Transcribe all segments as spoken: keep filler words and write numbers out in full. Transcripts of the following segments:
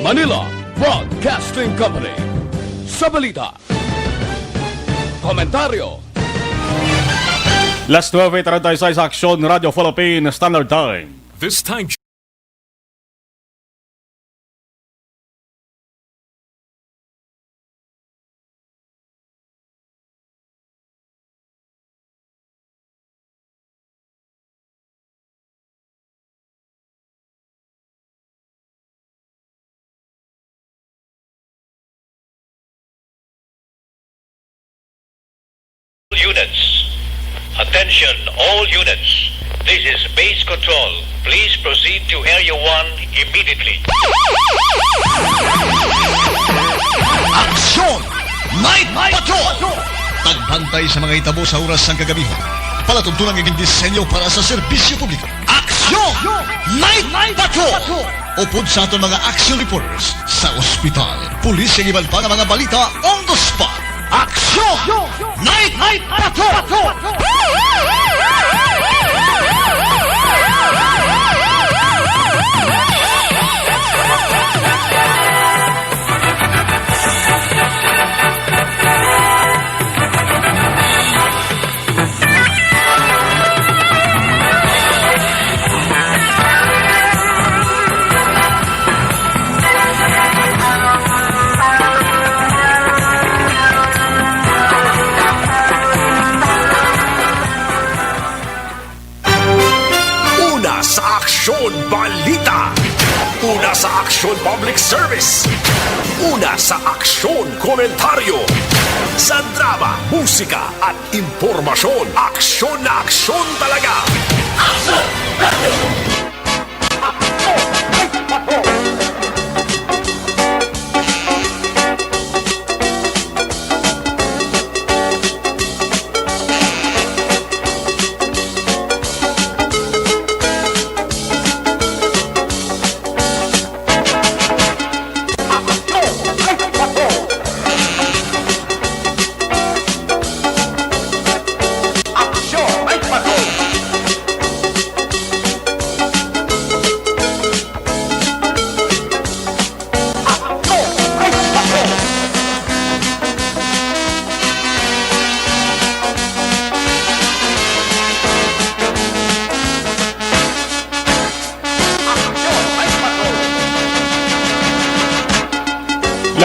Manila Broadcasting Company. Sa balita, komentaryo. Las nuebe treinta y seis, Aksyon Radyo Philippine Standard Time. This time. Units. Attention, all units. This is Base Control. Please proceed to Area one immediately. Aksyon! Night Patrol! Tagbantay sa mga hitabo sa oras sang kagabihon. Palatuntunan nga gindisenyo para sa serbisyo publiko. Aksyon! Night Patrol! Upod sa aton mga action reporters sa ospital, pulis, kag iban pa nga mga balita on the spot. Aksyon! Night Patrol! Una sa Aksyon Balita. Una sa Aksyon Public Service. Una sa Aksyon Komentaryo. Sa drama, musika, at impormasyon, aksyon na aksyon talaga.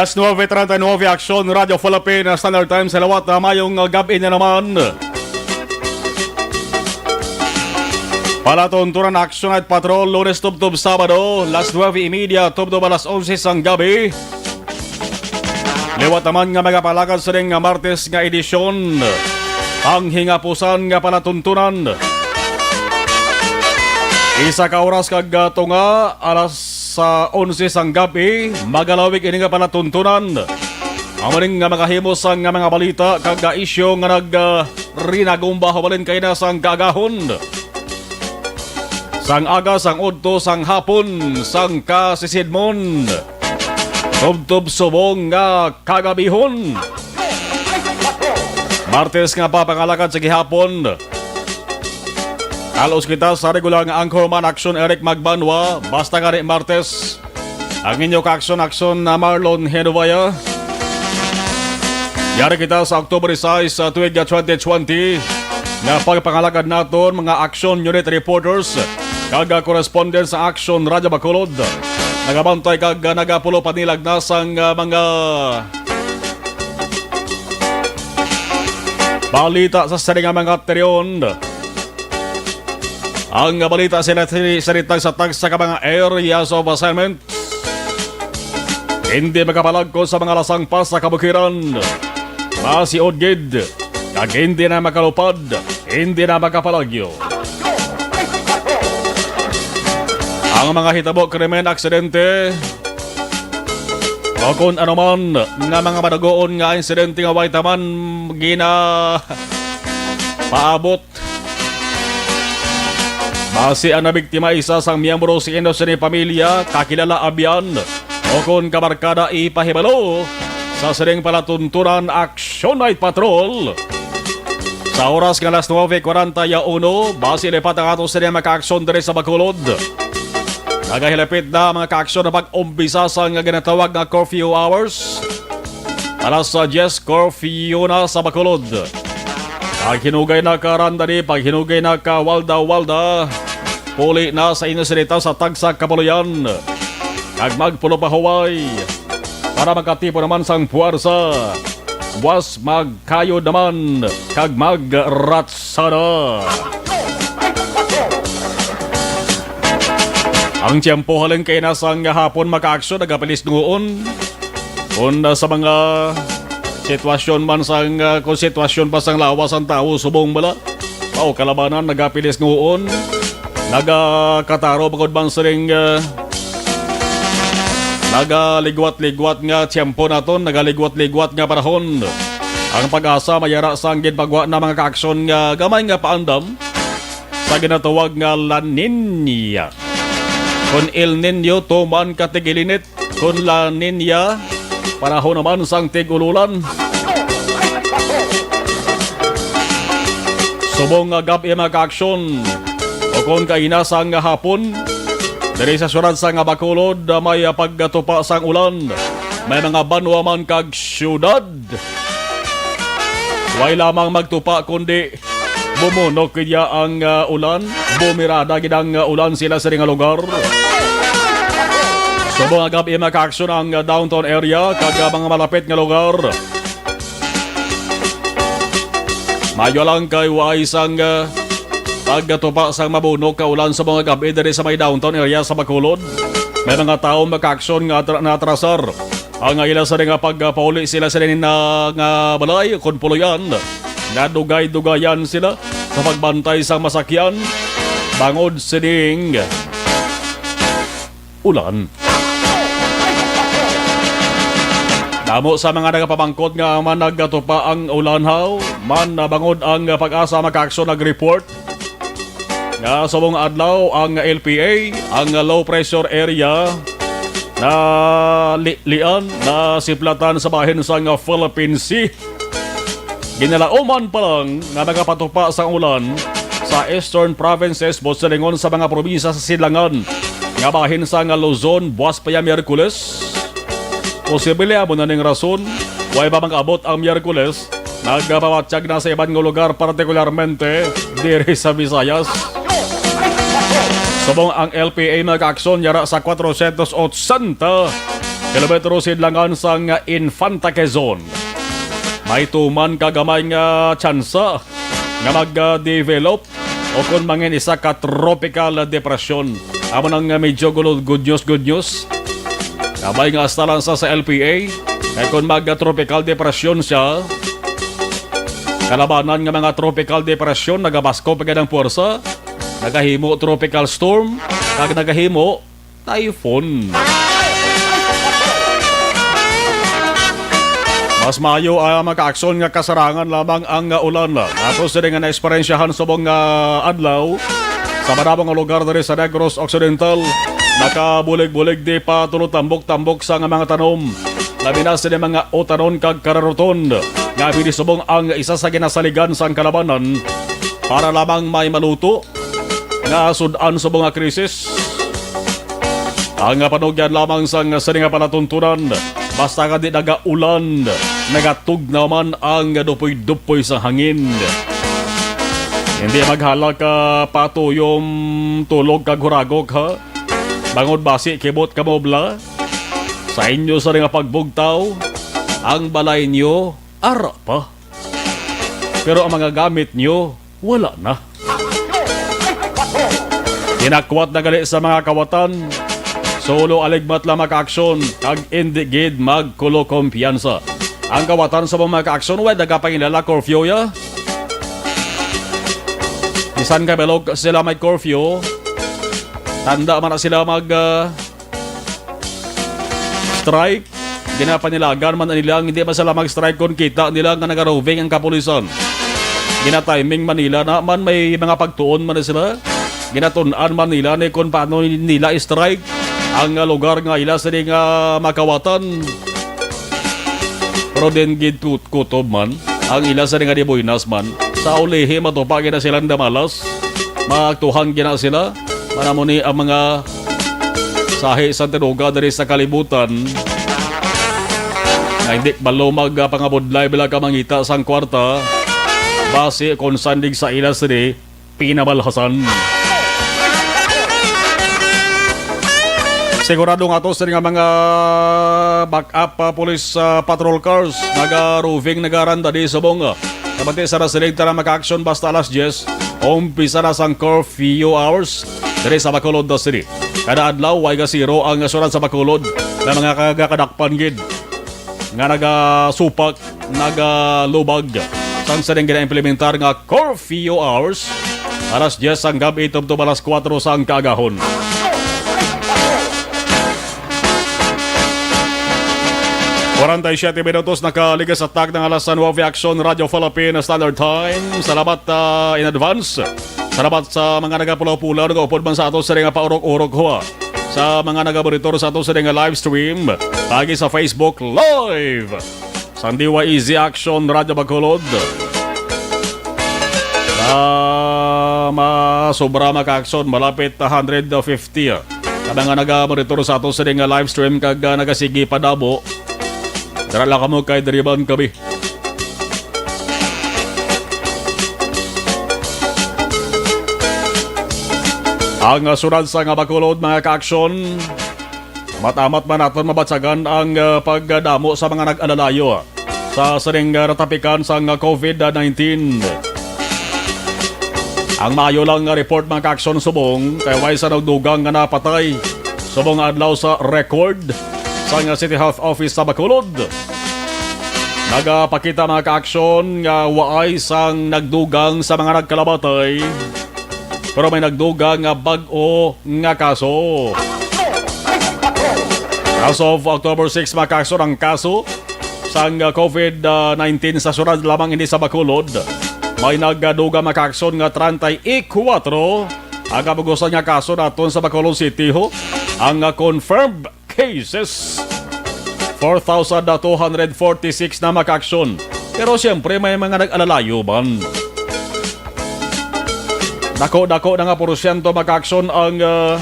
Las nuebe treinta y nueve, Aksyon Radyo Philippine Standard Time sa liwat. Ah, mayong, ah, gab-i na naman. Palatuntunan, Aksyon Night Patrol, Lunes tubtob Sabado, las nuebe y media tubtob alas onse sang gabi. Liwat naman nga magapalakad sining Martes nga edisyon, ang hinapusan nga palatuntunan. Isa ka oras kag, ah, tunga, alas, ah, onse sang gabi, magalawig ini nga palatuntunan. Amo ning nga makahimo sang nga mga balita kag, ah, isyu nga nag, ah, rinagumba halin kaina sang kaagahon. Sang aga, sang udto, sang hapon, sang kasisidmon, tubtob subong nga kagabihon. Martes nga pa pangalakad sa gihapon. Kalos kita sa regular nga anchorman, Aksyon Eric Magbanwa. Basta gani Martes, ang inyo ka-aksyon-aksyon na Marlon Henubaya. Yari kita sa October sais sa tuig nga twenty twenty, nga pagpangalagad naton mga Action Unit reporters kag, ah, correspondent sa Action Radyo Bacolod. Nagabantay kag, ah, nagapulupanilag na sang, ah, mga balita sa sini nga mga terion. Ang balita sila sini sa tagsa-tagsa ka mga areas of assignment. Hindi makapalagko sa mga lasang pa sa kabukiran. Masiod gid, kag hindi na makalupad, hindi na makapalagyo. Ang mga hitabo, krimen, aksidente, o kon anuman nga mga madugoon nga insidente nga way taman gina paabot. Basi ang nabiktima isa sang miyembro sa ino sini pamilya, kakilala, abyan, o kon kabarkada, ipahibalo sa sining palatuntunan Action Night Patrol. Sa oras nga alas nuebe cuarenta y uno, basi lipat ang ato sini makaaksyon diri sa Bacolod. Nagahilapit na, mga kaaksyon, na pag-umpisa sang ginatawag nga curfew hours. Alas sa diyes, curfew na sa Bacolod. Paghinugay na ka Randani, paghinugay na ka Walda Walda. Puli na sa inyo sinita sa tagsa ka puloy-an. Kag magpulo pa huway para makatipon naman sang puwersa. Buwas magkayod naman kag magratsada. Ang tiyempo halin kay na sang hapon, mga kaaksyon, nagapilis nuon. Kung, ah, sa mga sitwasyon man sang, ah, kung sitwasyon pa sang lawas ang tawo subong bala, o kalabanan, nagapilis nuon. Nagakataro bangod man sining, ah, nagaligwat-ligwat nga tiyempo naton, nagaligwat-ligwat nga panahon. Ang PAGASA may ara sang ginpagwa na, mga kaaksyon, nga gamay nga paandam sa ginatawag nga La Niña. Kon El Niño, tuman ka tig-ilinit. Kon La Niña, panahon naman sang tig-ululan. Subong nga gab-i, mga kaaksyon, o kon kaina sang hapon, diri sa siyudad sang Bacolod, may pagtupa sang ulan. May mga banwa man kag siyudad. Way lamang magtupa, kundi bumunok gid ya ang, ah, ulan. Bumirada gid ang, ah, ulan sila sa nga lugar. Subong nga gab-i, mga kaaksyon, ang, ah, downtown area kag, ah, mga malapit nga lugar. Maayo lang kay way sang, ah, pagtupa sang mabunok nga ulan subong nga gab-i diri sa may downtown area sa Bacolod. May mga tawo, mga kaaksyon, nga atra-, naatrasar ang ila sa nga pagpauli sila sa na nga balay kon puloy-an. Nadugay-dugayan sila sa pagbantay sa masakyan bangod sining ulan. Damo sa mga nagapamangkot nga man nagatupa ang ulan haw man, bangod ang PAGASA, mga kaaksyon, nag-report nga subong adlaw ang L P A, ang low pressure area na li-, lian na siplatan sa bahin sang Philippine Sea. Ginalauman pa lang nga nagapatupa sang ulan sa eastern provinces, buot silingon sa mga probinsya sa sidlangan nga bahin sang Luzon, buwas pa ya Miyerkules. Posible amo na ning rason, way pa mag-abot ang Miyerkules, nagpabatyag na sa iban nga lugar, partikularmente diri sa Visayas. Subong ang L P A, mga kaaksyon, yara sa kwatrocientos ochenta kilometro sidlangan sang Infanta Quezon. May tuman ka gamay nga tsansa nga mag-develop o kon mangin isa ka tropical depression. Amo nang medyo gulo, good news, good news. Kabay nga hasta lang sa, sa L P A, kay kon mag-tropical depression siya, kalabanan nga mga tropical depression, nagabasko pa gid ang puwersa, nagahimo tropical storm, kag nagahimo typhoon. Mas maayo, ah, mga kaaksyon, nga kasarangan lamang ang, ah, ulan. Ato sini nga naeksperyensyahan subong nga adlaw sa madamo nga lugar diri sa Negros Occidental. Nakabulig-bulig di pa tulo tambok-tambok sa nga mga tanom. Labi na sini mga utanon kag kararuton nga pwede subong ang isa sa ginasaligan sang kalabanan para lamang may maluto nga sud-an sa mga krisis. Ang panugyan lamang sang sini nga palatuntunan, basta nga di nagaulan, nagatugnaw man ang dupoy-dupoy sa hangin. Hindi maghala ka patuyom, tulog kag huragok, ha? Bangod basi kibot ka mobla. Sa inyo sa nga pagbugtaw, ang balay niyo ara pa. Pero ang mga gamit niyo, wala na. Ginakwat na gali sa mga kawatan. Solo aligmat lang makaaksyon, kag indi gid magkulo kumpiyansa. Ang kawatan sa mga kaaksyon, way nagapangilala curfew ya. Bisan kabilog sila may curfew, tanda man na sila mag, ah, strike. Ginapanilagan man nila ang hindi man sila mag-strike kung kita nila nga nagaroving ang kapulisan. Ginatiming man nila na man may mga pagtuon man na sila. Ginatun-an man nila ni kung paano nila i-strike ang, ah, lugar nga ila sini nga makawatan. Pero din gid kut-, kutob man ang ila sini nga di buenas man. Sa ulihi, matupa gina silang damalas. Maaktuhan gina sila. Manamo ni ang mga sahi sa tinuga diri sa kalibutan, nga hindi balo mag, ah, pangabudlay bilang ka mangita sang kwarta, basi kon sandig sa ila sini pinamalhasan. Sigurado nga ato sini nga mga backup, ah, police, ah, patrol cars, naga-roving, nagaranda di subong, ah, kabati sa nasiling tara maka-action basta alas diyes, umpisa na sang curfew hours diri sa Bacolod City. Kada adlaw, way kasiro ang syudad sa Bacolod nga mga kagakadakpan gid nga nagasupak, nagalubag sang sining ginaimplementar nga curfew hours, alas diyes sang gab-i tubtob alas kuwatro sang kaagahon. Kwarenta y siyete minutos nakaligas sa takna nga alas nuwebe, Aksyon Radyo Philippine Standard Time. Salamat, ah, in advance. Salamat sa mga nagapulaw-pulaw, nagaupod man sa ato sa nga paurok-urok, ho, ah. Sa mga nagamonitor sa ato sa nga live stream, paagi sa Facebook Live sang D Y E Z Action Radyo Bacolod. Ah, masobra maka-action, malapit one hundred fifty, ah, ka mga nagamonitor sa ato sa nga live stream kag, ah, nagasigi padamo. Dara lang kamo kay diri man kami. Ang, ah, sunod sa nga Bacolod, mga ka-aksyon, matamat man naton mabatsagan ang, ah, pagdamo sa mga nag-alalayo sa sining, ah, natapikan sang, ah, covid nineteen. Ang maayo lang nga report, mga ka-aksyon, subong kay way sa nagdugang nga napatay subong nga adlaw sa record sang, ah, City Health Office sa Bacolod. Nagapakita, mga ka-aksyon, nga waay sang nagdugang sa mga nagkalamatay, pero may nagdugang nga bag-o nga kaso. As of October six, mga ka-aksyon, ang kaso sang, ah, covid nineteen sa syudad lamang ini sa Bacolod, may nagdugang, mga ka-aksyon, nga treinta y cuatro ang kabugusan nga kaso naton sa Bacolod City, ho. Ang, ah, confirmed cases, four thousand two hundred forty-six na, mga ka-aksyon. Pero siyempre, may mga nag-alalayo man. Dako-dako na nga porsyento, mga ka-aksyon, ang, ah,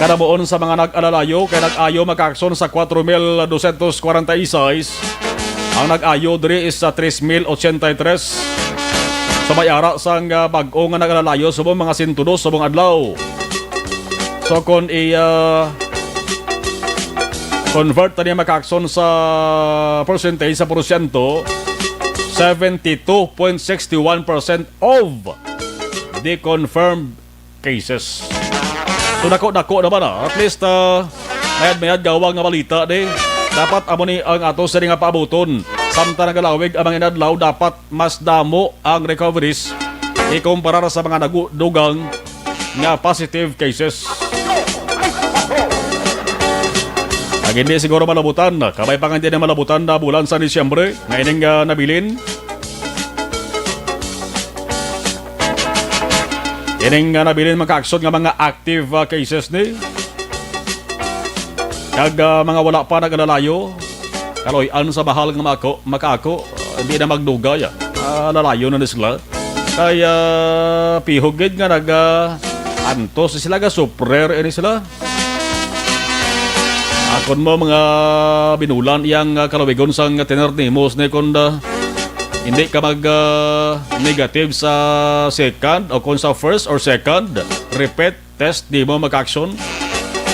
kanamuon sa mga nag-alalayo, kay nag-ayo, mga ka-aksyon, sa kuwatro mil dosyentos kwarenta y seis. Ang nag-ayo diri is sa tres mil ochenta y tres. So, may ara sang, ah, bag-o nga nag-alalayo subong mga sento dos subong adlaw. So, kung i, ah, convert ta niya, mga ka-aksyon, sa percentage, sa porsyento, seventy-two point six one percent of the confirmed cases. So, dako-dako naman, ah. At least, ah, mayad-mayad gawang nga balita, di. Dapat amo ni ang ato sini nga paabuton. Samtang nagalawig ang mga inadlaw, dapat mas damo ang recoveries ikumpara sa mga nagudugang nga positive cases. Ang hindi siguro malabutan, kabay pa nga hindi na malabutan na bulan sa Disyembre, nga ining, ah, nabilin. Ining, ah, nabilin, mga ka-aksyon, nga mga active, ah, cases ni. Kag, ah, mga wala pa nag-alalayo, kaluy-an sa bahal nga mako-, makaako, ah, hindi na magdugay, ah. Ah, lalayo na ni sila. Kay, ah, pihog gid nga nag, ah, antos sila, ga-suffer ini sila. Akon mo, mga binulan, iyang, ah, kalawigon sang tinernimus ni, kun, ah, hindi ka mag, ah, negative sa second o kung sa first or second repeat test nimo, mga ka-aksyon.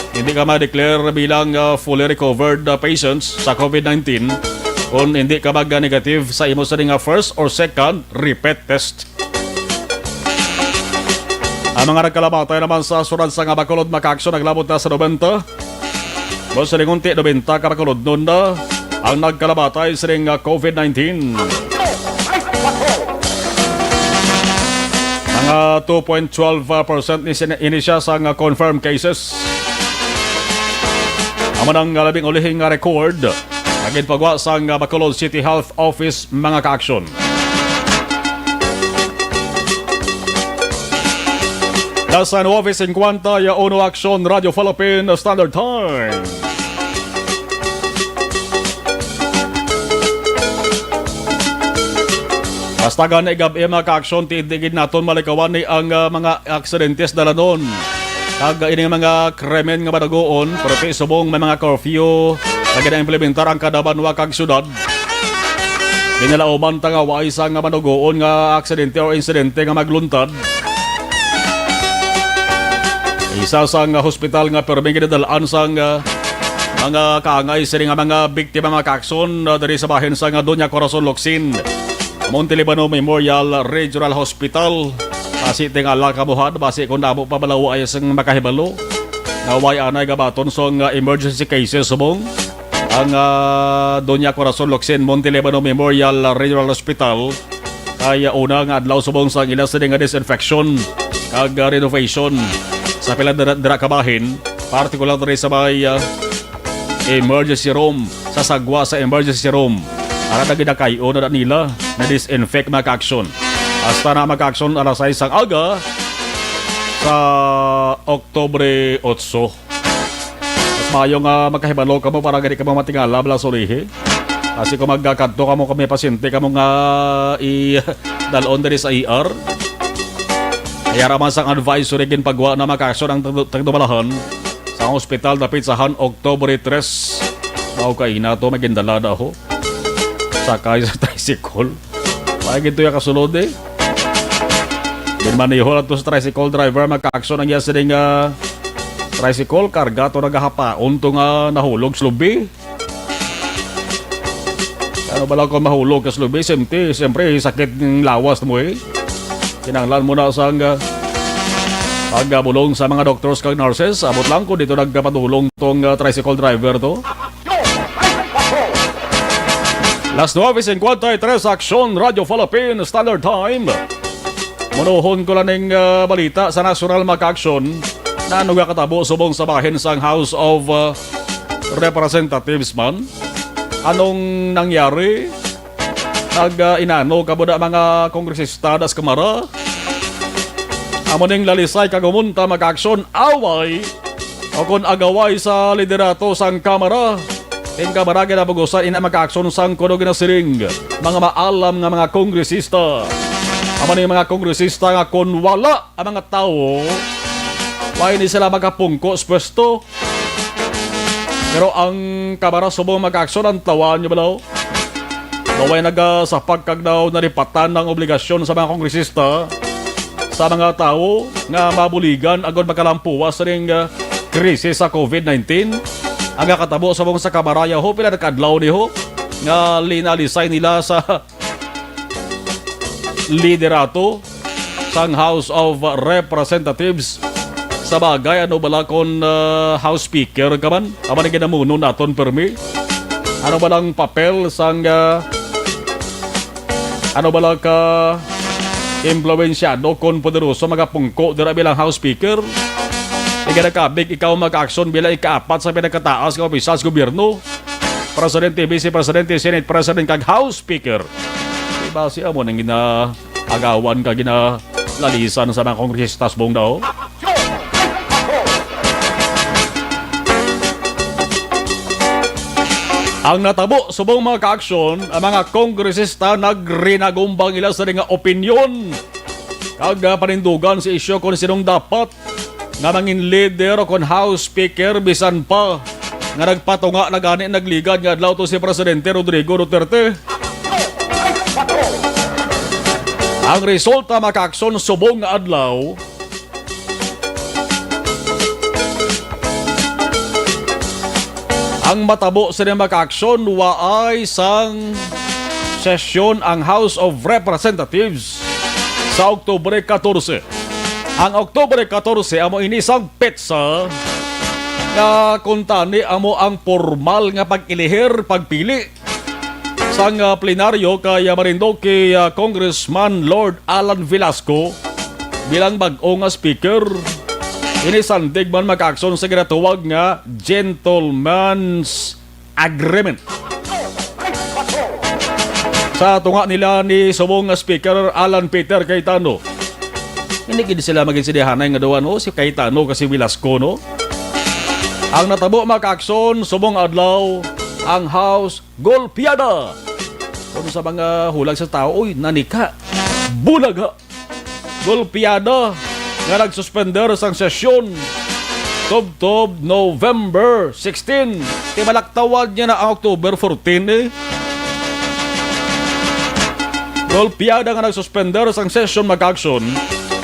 Hindi ka ma-declare bilang, ah, fully recovered, ah, patients sa covid nineteen kung hindi ka mag, ah, negative sa imo sa nga first or second repeat test. Ang mga nagkalamatay naman sa sunod sa nga Bacolod, mga ka-aksyon, naglabot na sa nobenta. Mo sa lingunti, nobenta ka Bacolodnon na ang nagkalamatay sining, ah, covid nineteen. Ang, ah, two point twelve percent ni sini-, ini siya sa nga confirmed cases. Amo nang, ah, labing ulihing nga record nga ginpagwa sang, ah, Bacolod City Health Office, mga ka-aksyon. Las nueve cincuenta y uno, Aksyon Radyo Philippine Standard Time. Basta gani gab-i, mga ka-aksyon, ti-, di gid naton malikawan ni ang, ah, mga aksidentes dalanon. Kag ining mga krimen nga madugoon, perti subong may mga curfew nga gina-implementar ang kada banwa kag syudad. Ginalauman ta nga way sa nga madugoon nga aksidente o insidente nga magluntad. Isa sang hospital nga permi ginadal-an sang, ah, mga kaangay sini nga mga biktima, mga kaakson, ah, diri sa bahin sang Doña Corazon Locsin, Monte Libano Memorial Regional Hospital. Basi tingala ka buhad, basi kung damo pa balaway sang makahibalo. Nga way anay gabaton sang, ah, emergency cases subong ang, ah, Doña Corazon Locsin Monte Libano Memorial Regional Hospital. Kay, ah, una nga adlaw subong sa ila sini nga disinfection kag, ah, renovation sa pila dira, dira ka bahin, partikular diri sa may, ah, emergency room, sa sagwa sa emergency room. Ara na ginakay-o na nila na disinfect, mga kaakson. Hasta na, mga kaakson, alas sais sang aga sa Oktubre otso. Mas maayo nga magkahibalo kamo para gani kamo matingala, bala, sulihi. Kasi kung magkakadto kamo, kami pasyente kamo nga i-, dalon diri sa E R. Kaya raman sang advisory ginpagwa na, mga kaakson, ang tagdu-, tagdumalahan sa ospital dapit sa han Oktubre tres. Mao kay na to, magindala na ho. Sakay sa tricycle. May ginto yung kasulod eh. Ginmaneho lang to sa tricycle driver, mga kaakson, ang iya sining, ah, tricycle, karga to nagahapaon to nga nahulog sa lubi. Ano ba lang kung mahulog ka sa lubi? Siyempre, siyempre, sakit ng lawas mo eh. Kinahanglan mo na sang, ah, pagabulong sa mga doctors kag nurses. Abot lang kung dito nagkapadulong tong, ah, tricycle driver to. Las nueve cincuenta y tres, Aksyon, Radyo Philippine Standard Time. Munuhon ko lang ning, ah, balita sa nasyonal, mga kaaksyon. Na ano nga katabo subong sa bahin sang House of, ah, Representatives man? Anong nangyari? Nag, ah, inano ka ba na mga kongresista das Kamara? Amo ning lalisay kag umunta, mga kaaksyon, away o kon agaway sa liderato sang Kamara. Ing Kamara ginabugusan ina, mga kaaksyon, sang kuno ginasiling mga maalam nga mga kongresista. Amo ning mga kongresista nga kon wala ang mga tawo, wala ni sila magapungko sa pwesto. Pero ang Kamara subong, mga kaaksyon, ang tawan niyo balaw? Daw ay nagasapag kag daw naripatan ang obligasyon sa mga kongresista sa mga tawo nga mabuligan agod makalampuwas ning, ah, krisis sa covid nineteen. Ang nakatabo subong sa Kamara, yaho, pila na ka adlaw ni ho nga linalisay nila sa liderato sang House of Representatives. Sa bagay, ano bala kon, ah, House Speaker ka man? Amo ni ginamuno naton permi. Ano bala ang papel sang, ah, ano bala ka impluwensyado kon poderoso magapungko dira bilang House Speaker? Iganakabig ikaw, mga kaaksyon, bilang ikaapat sa pinakataas nga opisyal sa gobyerno. Presidente, Vice Presidente, Senate President, kag House Speaker. Di ba siya mo nang ginaagawan ka, ginalalisan sa mga kongresistas, Bong, daw? Ang natabo, subong, mga kaaksyon, ang mga kongresista nagrinagumbang ila sa nga opinyon kag, ah, panindugan sa isyu kung sinong dapat nga mangin leader o kon House Speaker, bisan pa nga nagpatunga na gani nagligad nga adlaw to si Presidente Rodrigo Duterte. Ang resulta, mga kaaksyon, subong nga adlaw, ang matabo sini, mga kaaksyon, waay sang sesyon ang House of Representatives sa Oktubre katorse. Ang Oktubre katorse amo ini sang petsa nga kuntani amo ang pormal nga pag-ilihir, pagpili sang, ah, plenaryo kay, ah, Marinduque, ah, Congressman Lord Alan Velasco bilang bag-o nga speaker. Ini sandig man, mga kaaksyon, sa ginatawag nga gentleman's agreement. Sa tunga nila ni subong nga Speaker Alan Peter Cayetano. Hindi gid sila maging sinihanay nga duwa, no? Si Cayetano kag si Velasco, no? Ang natabo, mga kaaksyon, subong adlaw, ang House golpiada. Kung sa mga hulag sa tao, uy, nanika. Bulaga. Golpiada nga nagsuspender sang sesyon tubtob November sixteen. Ti malaktawan niya na ang October fourteen, eh. Golpiada nga nagsuspender sang session mag-action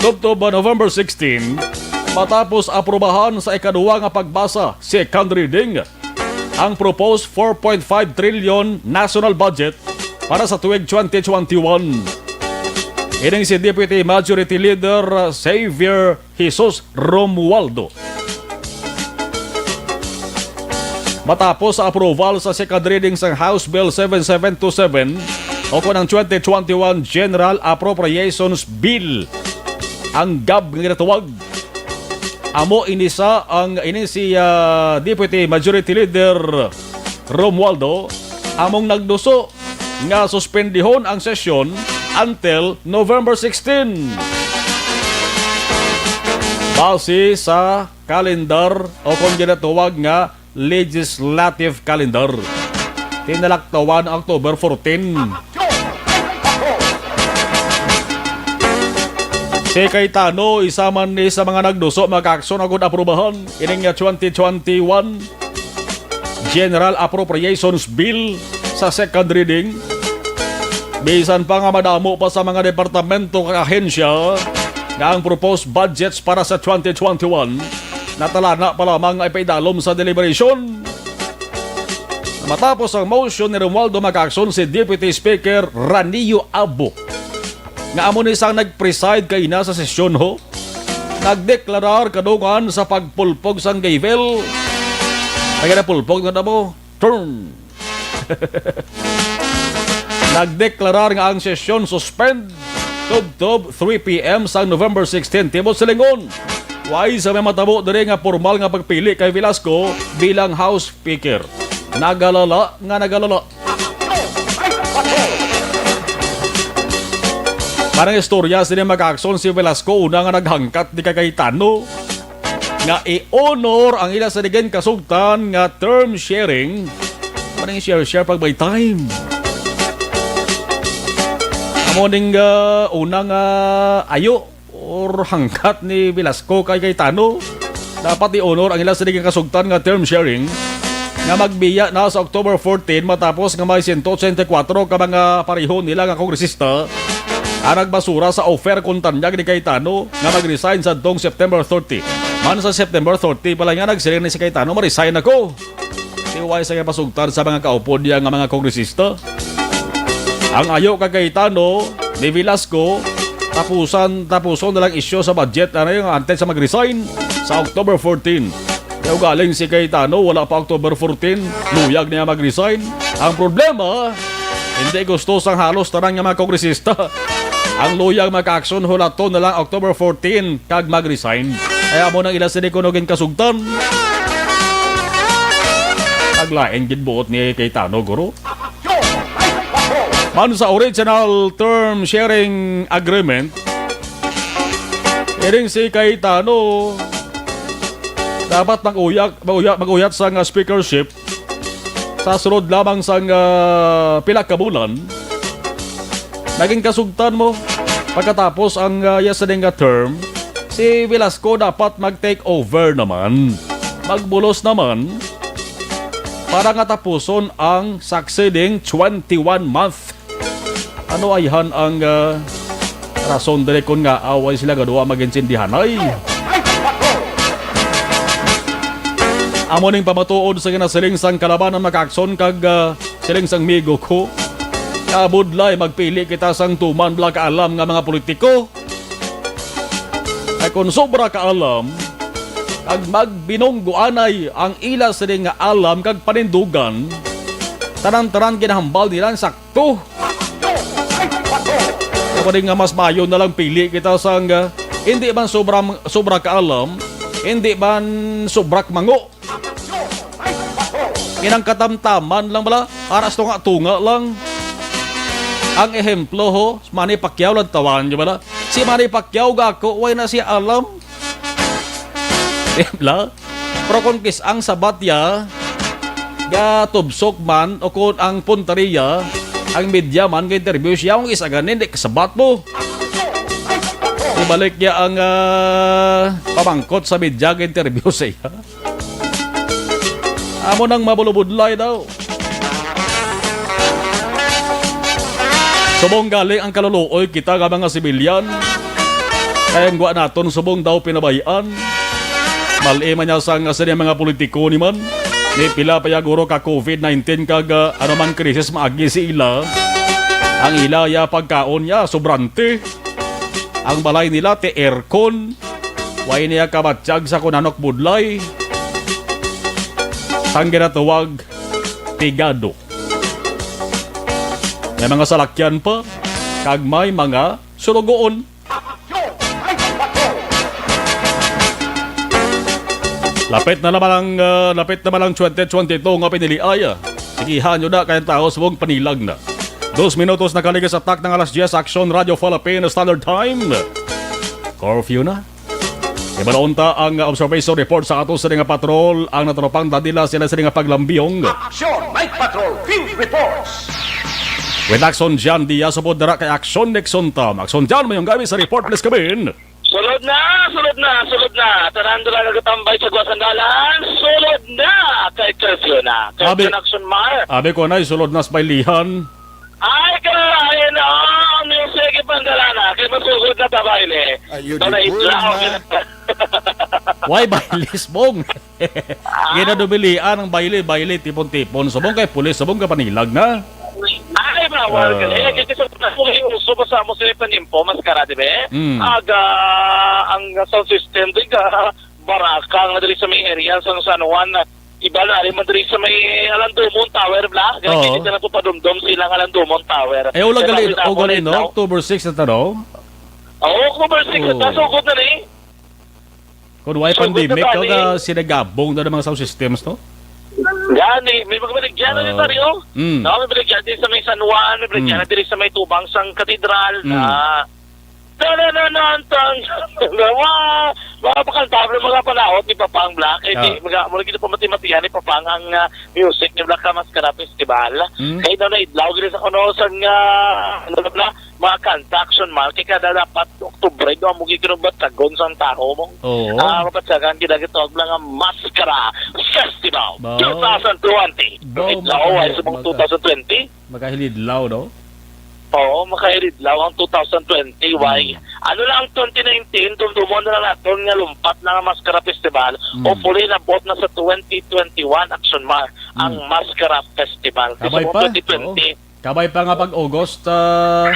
tubtob November sixteen, matapos aprobahan sa ikaduwa nga pagbasa, second reading, ang proposed four point five trillion national budget para sa tuig twenty twenty-one. Ining si Deputy Majority Leader, uh, Xavier Jesus Romualdo. Matapos sa approval sa second reading sang House Bill seven seven two seven, o kon ang twenty twenty-one General Appropriations Bill, ang gab nga ginatawag, amo ini sa ang ini si, ah, Deputy Majority Leader Romualdo among nagduso nga suspendihon ang sesyon until November sixteen. Base sa kalendar, o kon ginatawag nga legislative calendar, tinalaktawan ang October fourteen. Si Cayetano, isa man ni sa mga nagduso mag-aksyon agud aprubahan ining nga twenty twenty-one General Appropriations Bill sa second reading. Bisan pa nga madamo pa sa mga departamento kag ahensya nga ang proposed budgets para sa twenty twenty-one natalana pa lamang nga ipaidalom sa deliberation. Matapos ang motion ni Romualdo, mag-aksyon si Deputy Speaker Ranillo Abo, nga amo ni sang nag-preside kaina sa sesyon, ho, nagdeklarar kadungan sa pagpulpog sang gavel. Ay, kada pulpog nga damo, turn. Nagdeklarar nga ang sesyon suspend tubtob three p m sang November sixteen. Tibod silingon, way sa may matabo diri nga pormal nga pagpili kay Velasco bilang House Speaker. Nagalala nga nagalala. Parang istorya sini, mag-aksyon si Velasco, una nga naghangkat ni kay Cayetano nga i-honor ang ila sa digin kasugtan nga term sharing. Parang share-share pag may time. Amo ning, ah, una nga ayo or hangkat ni Velasco kay Cayetano, dapat i-honor ang ila sini nga kasugtan nga term sharing nga magbiya na sa October fourteen, matapos nga may sento ochenta y kuwatro ka mga pareho nila nga kongresista ang nagbasura sa offer kon tanyag ni Cayetano nga mag-resign sadtong September thirty. Man sa September thirty pala nga nagsiling ni si Cayetano, "Ma-resign ako." Tiway sa iyang pasugtan sa mga kaupod niya nga mga kongresista. Ang ayo kay Cayetano ni Velasco, tapusan, tapuson na lang isyu sa budget, ano, yung antes sa mag-resign sa October fourteen. Kaya ugaling si Cayetano, wala pa October fourteen, luyag niya mag-resign. Ang problema, hindi gusto sang halos tanan nga mga kongresista ang luyag mag-aksyon, hulaton na lang October fourteen kag mag-resign. Kaya amo nang ila sini kuno ginkasugtan. Naglain gid buot ni Cayetano, guro. Man sa original term sharing agreement, ining si Cayetano dapat mag-uyat, mag-uyat, mag-uyat sang speakership sa sulod lamang sang, ah, pila ka bulan. Naging kasugtan mo, pagkatapos ang, ah, iya sini nga term, si Velasco dapat mag-take over naman, magbulos naman, para nga tapuson ang succeeding twenty-one month. Ano ayhan ang, ah, rason diri kon ngaa way sila nga duha magintindihanay? Amo ning pamatuod sa ginasiling sang kalabanan, mag-aksyon kag, ah, siling sang migo ko, kabudlay magpili kita sang tuman bala kaalam nga mga politiko. Kay kon sobra kaalam kag magbinunggoanay ang ila sini nga alam kag panindugan, tanan-tanan ginahambal nila ang sakto. Kamo nga mas maayo na lang pili kita sang, ah, hindi man sobra, sobra kaalam, hindi man sobra mango. Ginang katamtaman lang bala, para sa tunga-tunga lang. Ang ehemplo, ho, si Manny Pacquiao lang, tawaan niyo bala. Si Manny Pacquiao, gako, way na siya alam. Di bala? Pero kung kis-ang sabat ya, gatubsok man, o kung ang punteriya, ang media man, ga-interview siya, ang isa ganin, di kasabat mo. Ibalik niya ang, ah, pamangkot sa media nga interview sa iya. Amo nang mabulubudlay daw. Subong gali ang kaluluoy kita nga mga sibilyan. Kay ang gwa naton subong daw pinabayaan. Mali man niya sang sini mga politiko ni man. Ni pila pa ya guro ka covid nineteen kag, ah, ano man krisis maagi sa ila. Ang ila ya pagkaon ya sobrante. Ang balay nila ti aircon. Way niya kabatyag sa kunanok budlay. Sang ginatawag pigado. May mga salakyan pa, kag may mga sulugoon. Lapit na naman ang, ah, lapit naman ang twenty twenty-two nga piniliay. Sigihan nyo na, kay ang tao subong panilag na. Dos minutos na kaligis sa tak ng alas diyes, Action Radio Philippine Standard Time. Curfew na. Ibalon ta ang observation report sa ato sa nga patrol, ang natrupang dadila sila sa nga paglambiyong. Action Night Patrol Field Reports. With Action Jan Diaz, upod dara kay Action Nixon Tam. Action Jan, mayong gabi sa report, please come in. Sulod na, sulod na, sulod na. Tanan dira nagatambay sa guwa sang dalan, sulod na. Kay curfew na. Curfew Abi, na, Action Mar. Abi ko na, sulod na sa baylihan. Ay, kalain, oh, ang music ipandala na. Kay masugod na ta bayle. Ay, yun, Ito na di idlaw. Purma. Why baylis, Bong? Ah? Ginadubilian ang bayle, bayle, tipon-tipon. Subong kay pulis, subong ka panilag na. Ay, bawal ka. Ah. Eh, kasi sa mga uso pa sa mo sila panimpo, maskara, di ba? Mm. Aga, ang sound system, di ka, baraka nga diri sa may area sa San Juan, iba na rin man diri sa may Alan Dumon Tower, bla? Oo. Ganyan, hindi na nagpapadumdom sila ng Alan Dumon Tower. Eh, wala Kaya gali, namin o ako gali, na no? Ito. October six na to, no? Oo, October six na to. Oo. Sugod na ni. Kung why Sugod na pandemic, ba kung ni? Ka sinagabong na ng mga sound systems, no? Gani, may mga baligyan na Oo. Dito, Rio. Mm. No, may baligyan din sa may San Juan, may baligyan Mm. na diri sa may Tubang sang Katedral. Mm. Ah, Tanananan, tan-, mga, mga pakanta, mga panahon ni Papang Black, eh, Ah. di, mga, mula gito pa mati-matihan ni Papang ang, ah, music ni Black Maskara Festival. Hmm. Kaya daw na idlaw, gini sa kuno, sa nga, ano na, mga kanta, Action Mar, kaya kada dapat Oktubre, do, amo gikinubatagon sa tao mo. Oo. Ah, mapatsagan, ginagitawag lang ang Maskara Festival Ba? Two thousand twenty. Ba, Idlaw, ay, magkahil-, sa mga magka-, two thousand twenty. Magkahilidlaw, no? Oo, makahiridlaw ang two thousand twenty. Why? Mm. Ano lang ang twenty nineteen, dumdumon na lang naton nga lumpat na nga Maskara Festival. Mm. Hopefully, nabot na sa twenty twenty-one, Action Mar, ang Mm. Maskara Festival. Kasi Kabay kung pa? twenty twenty. Oo. Kabay pa nga pag August, ah,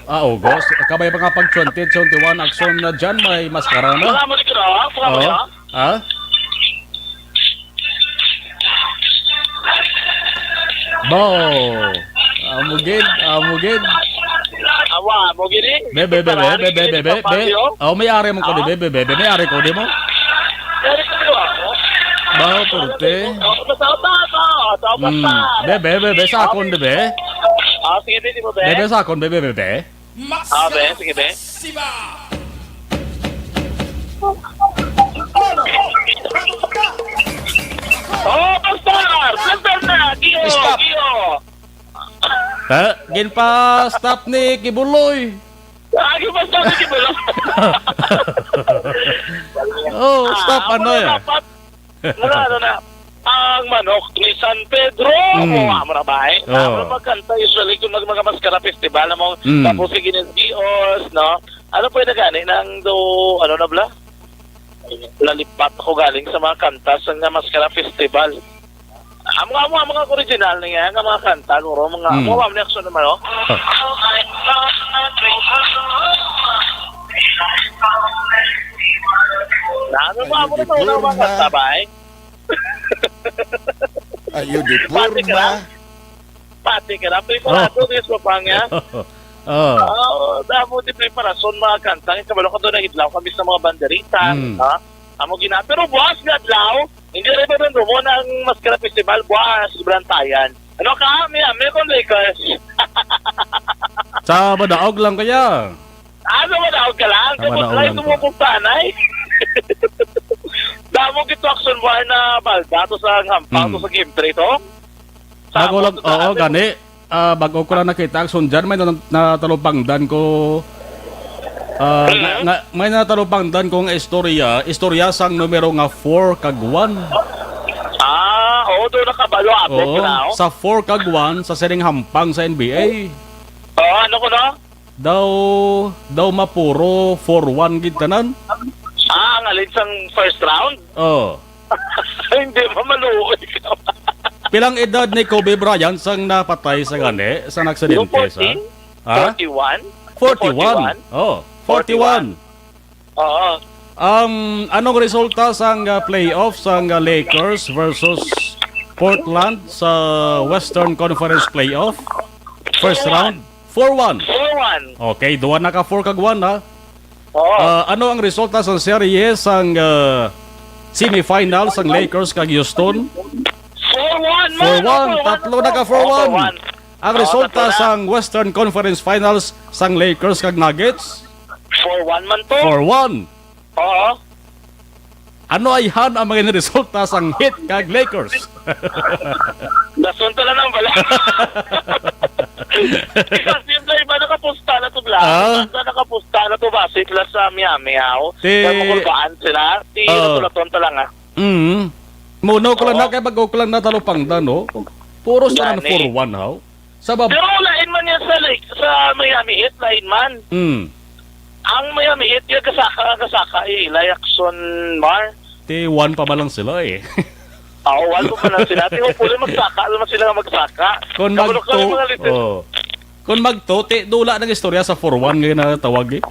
ah, August. Kabay pa nga pag twenty twenty-one, Action na dyan, may maskara na. Wala mo ni Kira, wala mo Oo. Kira. Ha? Bo. Amo gid, amo gid. Awa, mo gini? Be, be, be, be, Parang be, be, gini be, be, sa be. Baguio? Oh, may ari mo ko di, Ah? be, be, be, be, may ari ko di mo. Pero ito ako. Ba, purte. Oh, basta, basta, basta, basta. Hmm. Be, be, be, be, sa akon di, be. Ah, sige, be, di mo, be? Be, be, sa akon, be, be, be, be. Ah, be, sige, be. Oh, pastor! Pastor na! Giyo! Stop. Giyo! Ha? Ginpa-stop ni Kibuloy. Ah, ginpa-stop ni Kibuloy. Oh, stop, Ah, ano amo na yan? Dapat Wala, ano na, ang manok ni San Pedro, Mm. mo, amo na ba, eh? Oh. Amo na pagkanta, usually, kung mag-, mga maskara festival, amo, Mm. tapos si Guinness Gios, no? Ano pwede gani, nang do, ano na bla? Lalipat ako galing sa mga kanta sa nga maskara festival. Amo nga, amo nga, mga original na nga, nga mga kanta, guro, mga, Mm. amo, amo ni Action naman, oh. Ah. Na, ano ba, amo na Ay, di to, mga forma. Kanta ba, eh? Ayo di Pati ka forma. Lang. Pati ka lang. Preparado Oh. Din sa pang, ya? Oh. Oh, damo di preparasyon mga kanta. Ang kabalo ko doon, nahidlaw kami sa mga banderitas, Mm. ha? Amo gina-, pero buwas nga adlaw, hindi rin ba doon mo ang Maskara Festival? Buwas, Brantayan. Ano ka? May, may kong Lakers. Sa Madaog lang kaya? Ano, manaog ka lang? Ah, Kapag manaog live lang mo ka. Kung tanay. Damo gito action bar na balda to sa Hampang, Mm. to sa Game three to. Sa Bago lang, Hampang, oo, sa gani. Ah, bago ko lang nakita, action dyan, may na-, natalupangdan ko. Ah, nga, nga, may natalupangdan kong istorya, istorya sang numero nga four kag one. Ah, oo, doon nakabalo, abot Oo, na, oh. Sa four kag one, sa sining hampang sa N B A. Oo, ano ko, no? Daw, daw mapuro four one gid tanan. Ah, ang alin sang first round? Oh. Hindi, mamaluoy ka. Pilang edad ni Kobe Bryant sang napatay sa gani, sa naksidente sa? Yung fourteen? Ha? Forty-one? Forty-one. Forty-one? Oh, forty-one. Forty-one. Oo. Um, anong resulta sang, uh, playoff sang, uh, Lakers versus Portland sa Western Conference Playoff? First round? Four one. Four one. Okay, duha na ka four kag one, ha? Oo. Ah, ano ang resulta sa serye sang, ah, semifinal sang Lakers kag Houston? Four one, man. Four one. Tatlo na ka four one. Ang resulta sang Western Conference Finals sang Lakers kag Nuggets? Four one man to. Four one. Oo. Ano ayhan ang mga resulta sang Heat kag Lakers? Dason ta lang ang bala. Kasi yung iba nakapusta na to, bla. Ah? Iba nakapusta na to, base sila sa Miami, haw. Ti- Kaya makulbaan sila. Ti, oh, natulaton ta lang, ah. Mm. Muno ko lang Oo. na, kay bago ko lang natalupangdan, no? Puro sa Gani. four one, haw? Sa bab- Pero lain man yan sa, like, sa Miami Heat, lain man. Mm. Ang Miami Heat, yung kasaka, kasaka, eh, ilay action, Mar. Ti one pa man lang sila, eh. Oo, one pa man lang sila. Ti hopefully magsaka naman sila nga magsaka. Kung Kabalo ka magto-, ng mga litis- oh. Kung magto, ti dula ng istorya sa four one ngayon na tawag, eh.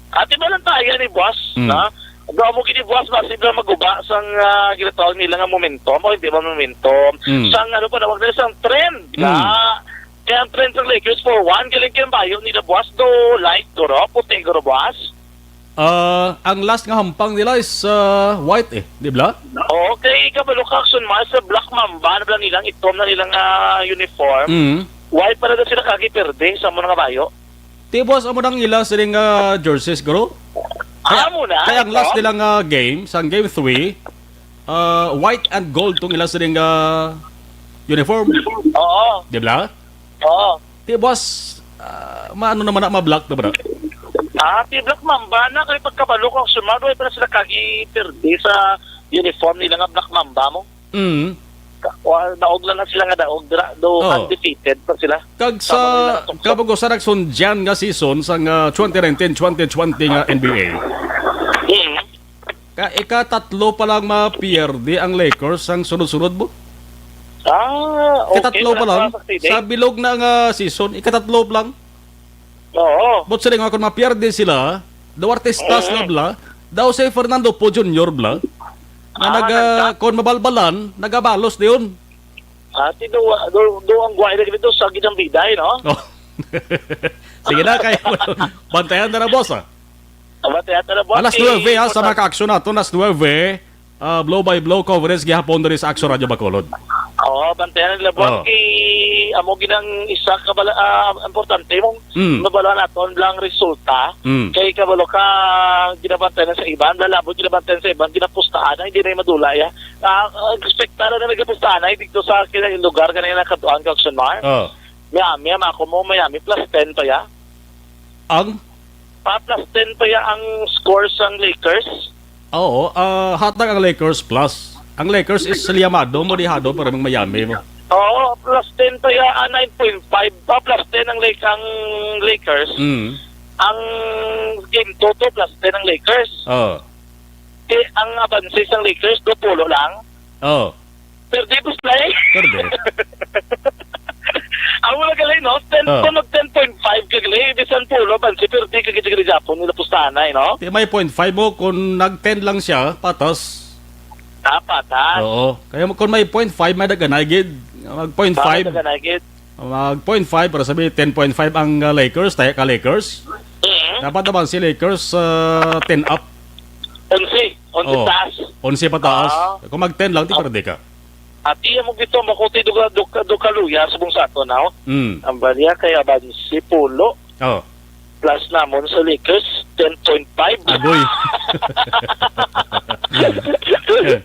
Ati ba lang tayo ni boss, Hmm. na? Ang amo gini boss, basi lang maguba sang, ah, ginatawag nila nga momentum, o hindi ba momentum? Hmm. Sang ano pa, tawag nila sang trend, Hmm. na? Kaya ang trend sang Lakers four one, galing kaya bayo nila boss, do light, guro, puti, guro, boss. Ah, ang last nga hampang nila is, ah, white eh, di ba? Oo, kay kabalo ka, action, mas sa Black Mamba, na lang nilang itom na nilang, ah, uniform. Mm. White para daw sila kagi perde sa amo nga bayo. Ti, boss, amo nang ila sining, ah, jerseys, guro? Ah, amo na, kaya ang last ito? Nila nga game, sang game three, ah, white and gold tong ila sining, ah, uniform. Oo. Di ba? Oo. Ti, boss, ah, maano naman na ma-block na ba na? Ah, ti Black Mamba na, kay pagkabalo ko, sumado, ay pala sila kagi perde sa uniform nila nga Black Mamba mo. Mm. Ka-, wa-, daog lang na sila nga daog, dira, do Oo. Undefeated pa sila. Kag sa Tama nila, tukso. Kabag-o sa nagsundyan nga season sang, ah, twenty nineteen twenty twenty nga N B A. Mm. Ka-, ikatatlo pa lang mapierde ang Lakers ang sunod-sunod mo? Ah, okay. Katatlo pa lang. Sa bilog na nga season, ikatatlo pa lang. Oo. But sila nga, kung mapierde sila, daw artistas na bla, daw si Fernando Poe Junior bla, nga Ah, naga-, nagka- kung mabalbalan, nagabalos diyon. Ah, ti do, do, do ang guway na ganito sa gidang biday, no? Oh. Sige na, kay bantayan na na, boss, ah. Bantayan na na, boss. Alas nuebe, ha, sa mga ka-aksyon nato, alas nuebe. Ah, blow by blow coverage gihapon diri sa Aksyon Radio Bacolod. Oo, bantayan nila, boss. Oh. Kay amo ginang isa ka bala-, ah, importante mong Mm. nabala naton lang resulta. Mm. Kay kabalo ka, ginabantayan sa iban, lalabot ginabantayan sa iban, ginapustahan, hindi na yung madula, ya. Ah, ah, expectado na may ginapustahan, ay, dito sa kila yung lugar, kanina nakatuan ka, Aksyon Mar. Oh. Miami, ang ako mo, Miami, plus ten pa, ya. Ang? Pa, plus ten pa, ya, ang score sang Lakers. Oo, ah, hatag ang Lakers plus. Ang Lakers is liyamado mo, dihado para mang Miami mo. Oo, plus ten pa, ya, ah, nine point five. Pa, plus ten ang Lake-, ang Lakers. Mm. Ang game two to, plus ten ang Lakers. Oh. Ti, ang abanse sang Lakers, do pulo lang. Oh. Perde, boss, play. Perde. Ang mga gali, no? Ten, Oh. Kung nag ten point five ka gali, bisan pulo, banse, perde ka gid gali Japon, nila pustanay, no? Ti may point five mo, kung nag ten lang siya, patas. Ah, patas. Oo. Kaya mo, kung may point five, may daganay gid. Mag point five. Ah, may daganay gid. Mag point five, para sabi, ten point five ang, uh, Lakers, tayo ka Lakers. Mm. Dapat naman si Lakers, uh, ten up. Onse, onse Oh, taas. Onse pataas. Ah. Kung mag ten lang, ti Ah. perde ka. At iya mo gito, makuti duka, duka, duka luya subong sa ato na, oh. Mm. Ang baliya kay abanse pulo. Oh. plus namon sa Lakers, ten point five. Agoy.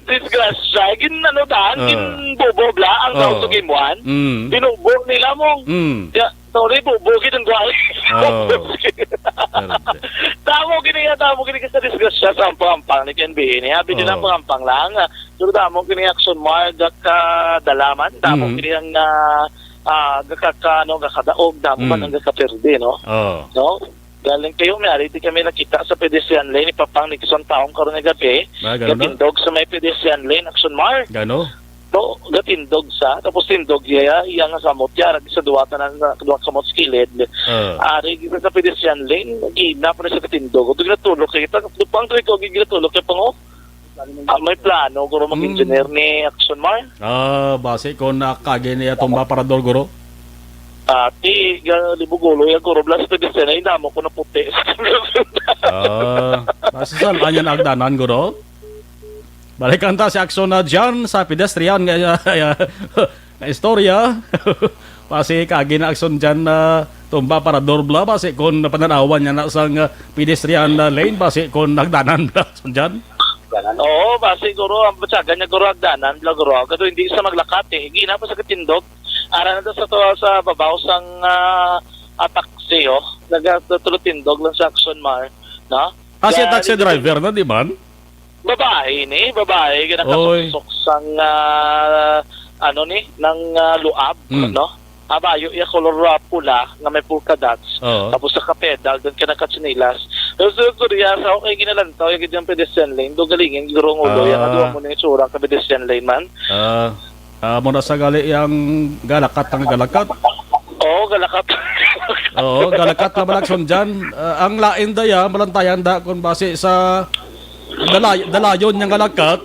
Disgrasya. Gin, ano, daan, Ah. Ginbubo bla ang Ah. Tao sa game one. Mm. Binubo nila mo. Mm. Ya, sorry, bubo, gid ang gwal. Oh. Pero di- Tamo gini ya, tamo gini ka sa disgrasya sa ampang-ampang ni K N B A ni. Abi din Oh. ampang-ampang lang. Pero damo gini action, Mar, gakadalaman. Damo Mm. gini ang, ah, ah, gakaka-, ano, gakadaog, damo man Mm. ang gakapirdi, no? Oh. No? Galing kayo, may ari di kami nakita sa pedestrian lane ni Papang Nixon Taong karon nga gabi. Ah, ganun na? Gatindog sa may pedestrian lane, action, Mar. Gano? To, gatindog sa, tapos tindog iya, iya nga kamot, iya, sa duwa tanan, sa duwa kamot sa kilid. Ah. Ari, kita sa pedestrian lane, gina pa na sa gatindog. Ito ginatulog kayo, ta, Papang, tuloy ko, ginatulog kayo, Pang, oh. Ah, may plano, guro, Mm. mag-engineer ni Action Mar. Ah, basi kung nakagi niya tumba parador, guro. Ah, ti, ga, libugulo, ya, guro, blas, pwede siya na, inamo ko na puti. Ah, basi sa kanya na agdanan, guro. Balikan ta si Action na dyan sa pedestrian nga, nga istorya. Basi kagi na Action dyan na tumba parador bla, basi kung napananawan niya na sang, ah, pedestrian na lane, basi kung nagdanan bla, Action dyan. Oo, ba, siguro, ang batyagan niya, guro, agdanan, bla, guro. Kato hindi sa maglakati, gina pa sa katindog. Ara na to sa to, sa babaw sang, ah, ah, taxi, oh. Nagatutulotindog lang sa Action Mar, no? Kasi Yan, taxi hindi driver na, di man? Babae ni, babae, nga Oy. nakasuksok sang, ah, ano ni, nang, ah, luab, Mm. no? Abayo iya kolor, ah, pula nga may polka dots. Oo. Tapos sa kapedal, doon ka nakatsinilas. Tapos sa Korea, sa okay ginalantaw, yung ganyang pedestrian lane, doon galingin, gurong ulo, yan, Ah. aduwa mo na yung tsura ka pedestrian lane man. Ah, ah, muna sa gali yang galakat ang galakat. Oo, galakat. Oo, galakat na malakson dyan. Ah, ang lain da ya, malantayan da kung base sa dalay-, dalayon niyang galakat.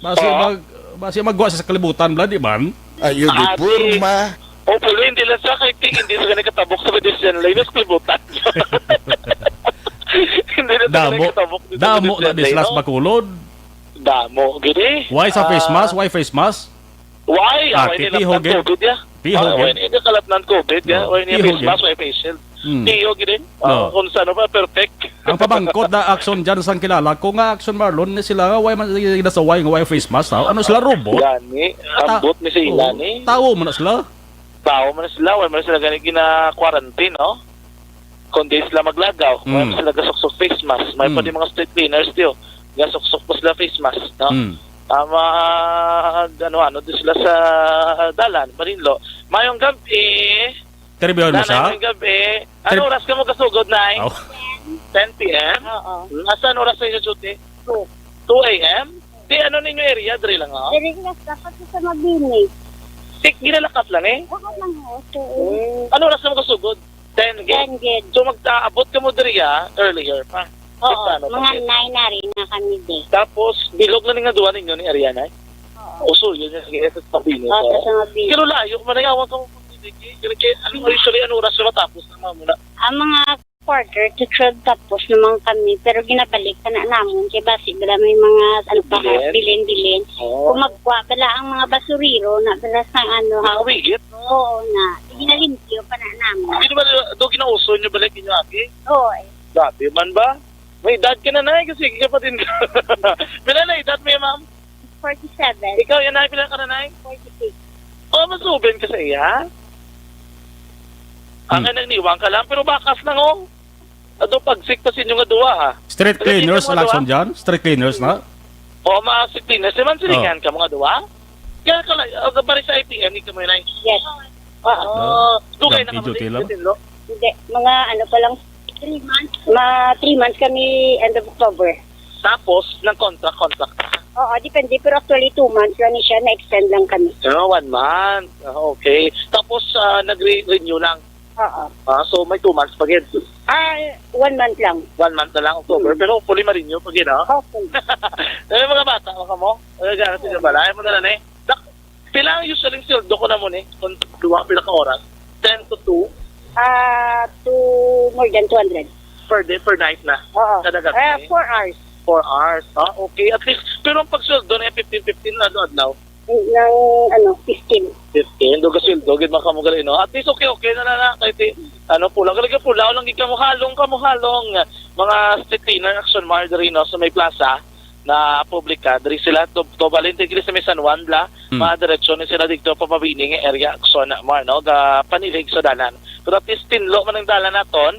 Base Oo. mag-, base magwa sa kalibutan, bla, di man? Ayo, di Ah, porma. Hopefully, hindi lang sa kay Ting, hindi sa gani katabok sa pedestrian lane, sa kalibutan. Hindi lang sa gani Damo, katabok dito sa damo na pedestrian di lane, sila sa no? Bacolod. Damo, gini. Why sa face Ah. mask? Why face mask? Why? Ah, Why ti-, nila tihog, eh. COVID, ya? Tihog, Ah, why eh. nila kalat ng COVID, ya? Oh, Why nila tihog, face mask? eh. Why face shield? Hmm. Tiyo, gini. Ah, No. kung saan ba, perfect. Ang pamangkot na Action dyan sang kilala ko nga Action Marlon ni sila nga why man, sila sa why, nga why face mask, tao? Ano sila, robot? Gani, Ta-, ambot ni sila, Oo. ni. Tao man na sila. Tao man sila, why man sila gani gina-quarantine, no? Kung di sila maglagaw, why Mm. man sila gasuksok face mask? May Mm. pa di mga street cleaners, tiyo. Gasuksok pa sila face mask, no? Mm. Ah, ma-, ano, ano, di sila sa dalan, Marinlo. Mayong gabi. Interviewhan mo Nanay, siya? Mayong gabi. Ano Ter- oras ka mo kasugod, Nay? Oh. Ten P M? Oo. Asa ang oras sa inyo duty? Two. Two A M? Di ano ninyo area? Diri lang, oh? Diri lang, dapat sa Mabini. Tik, ginalakat lang, eh. Dapat lang, oh, sir. Hmm. Ano oras ka mo kasugod? Ten gid. Ten gid. So, magtaabot ka mo diri, ah, earlier pa. Oo, Basta, ano, mga pag- nine na rin na kami, di. Tapos, bilog na ni nga duwa ninyo ni Ariana, eh? Oo. Uso, yun yung S S Mabini, Oo, oh. sa Mabini. Pero layo, manayawan ka mo kung hindi, kaya, kaya, ano, usually, ano oras na matapos ng mga muna? Ang mga quarter to twelve tapos naman kami, pero ginabalik ka na namun kay basi bala may mga, ano pa, Bilin? bilin-bilin. Oo. Kung magkuha bala ang mga basurero na bala sa, ano, Nakawigit, no? Oo na. Sige na, limpyo pa na namun. Hindi ba do ginauso nyo balik inyo agi? Oo, eh. Grabe man ba? May edad ka na, Nay, kasi kapatid ka. Pila na edad mo, ma'am? Forty-seven. Ikaw, yan, Nay, pila ka na, Nay? Forty-six. Oh, mas open ka sa iya? Ang Hmm. nagniwang ka lang, pero bakas lang, oh. Ato pagsik pa sa inyo nga duwa, ha? Street Pero cleaners, kita mga Lacson duwa? dyan? Street cleaners na? Oo, mga street cleaners. Di man silingan Oh. ka, mga duwa? Kaya ka lang, uh, bari sa I T M, ikaw mo yun, Nay? Yes. Ah, Oh. oh. Dugay na Job, ka ijo, tila? Tinlo? Hindi, mga ano pa lang, three months. Mga three months kami end of October. Tapos, nag-contract, contract na. Oo, depende. Pero actually, two months lang siya. Na-extend lang kami. Ah, one month. Ah, okay. Tapos, ah, nag-re-, renew lang. Oo. Ah, so, may two months pa gid. Ah, one month lang. One month na lang, October. Hmm. Pero hopefully, ma-renew pa gid, ah. Hopefully. May mga bata, baka mo? Ay, gano'n sila bala. Ay, mo na lang, eh. Dak-, pila ang usually sweldo ko na mo ni? Kung duwa, pila ka oras? Ten to two? Ah, to more than two hundred. Per day, per night na? Oo. Kada gabi? Ah, four hours. Four hours. Ah, okay. At least, pero ang pagsweldo na yung fifteen fifteen na adlaw-adlaw? Ng, ano, fifteen. Fifteen, do gasildo gid man kamo gali, no? At least okay, okay na na, na. Kay ti, ano, pula, gali ka pula, lang gid kamo halong, kamo halong, mga street cleaner, Action Mar, diri, no, sa may plaza na publika, diri sila, to, to, balhin, diri sa may San Juan, bla, Hmm. Mga diretsyo ni sila dito, papabini nga area, Action Mar, no, ga panilhig sa dalan. Pero at least tinlo man ang dalan naton,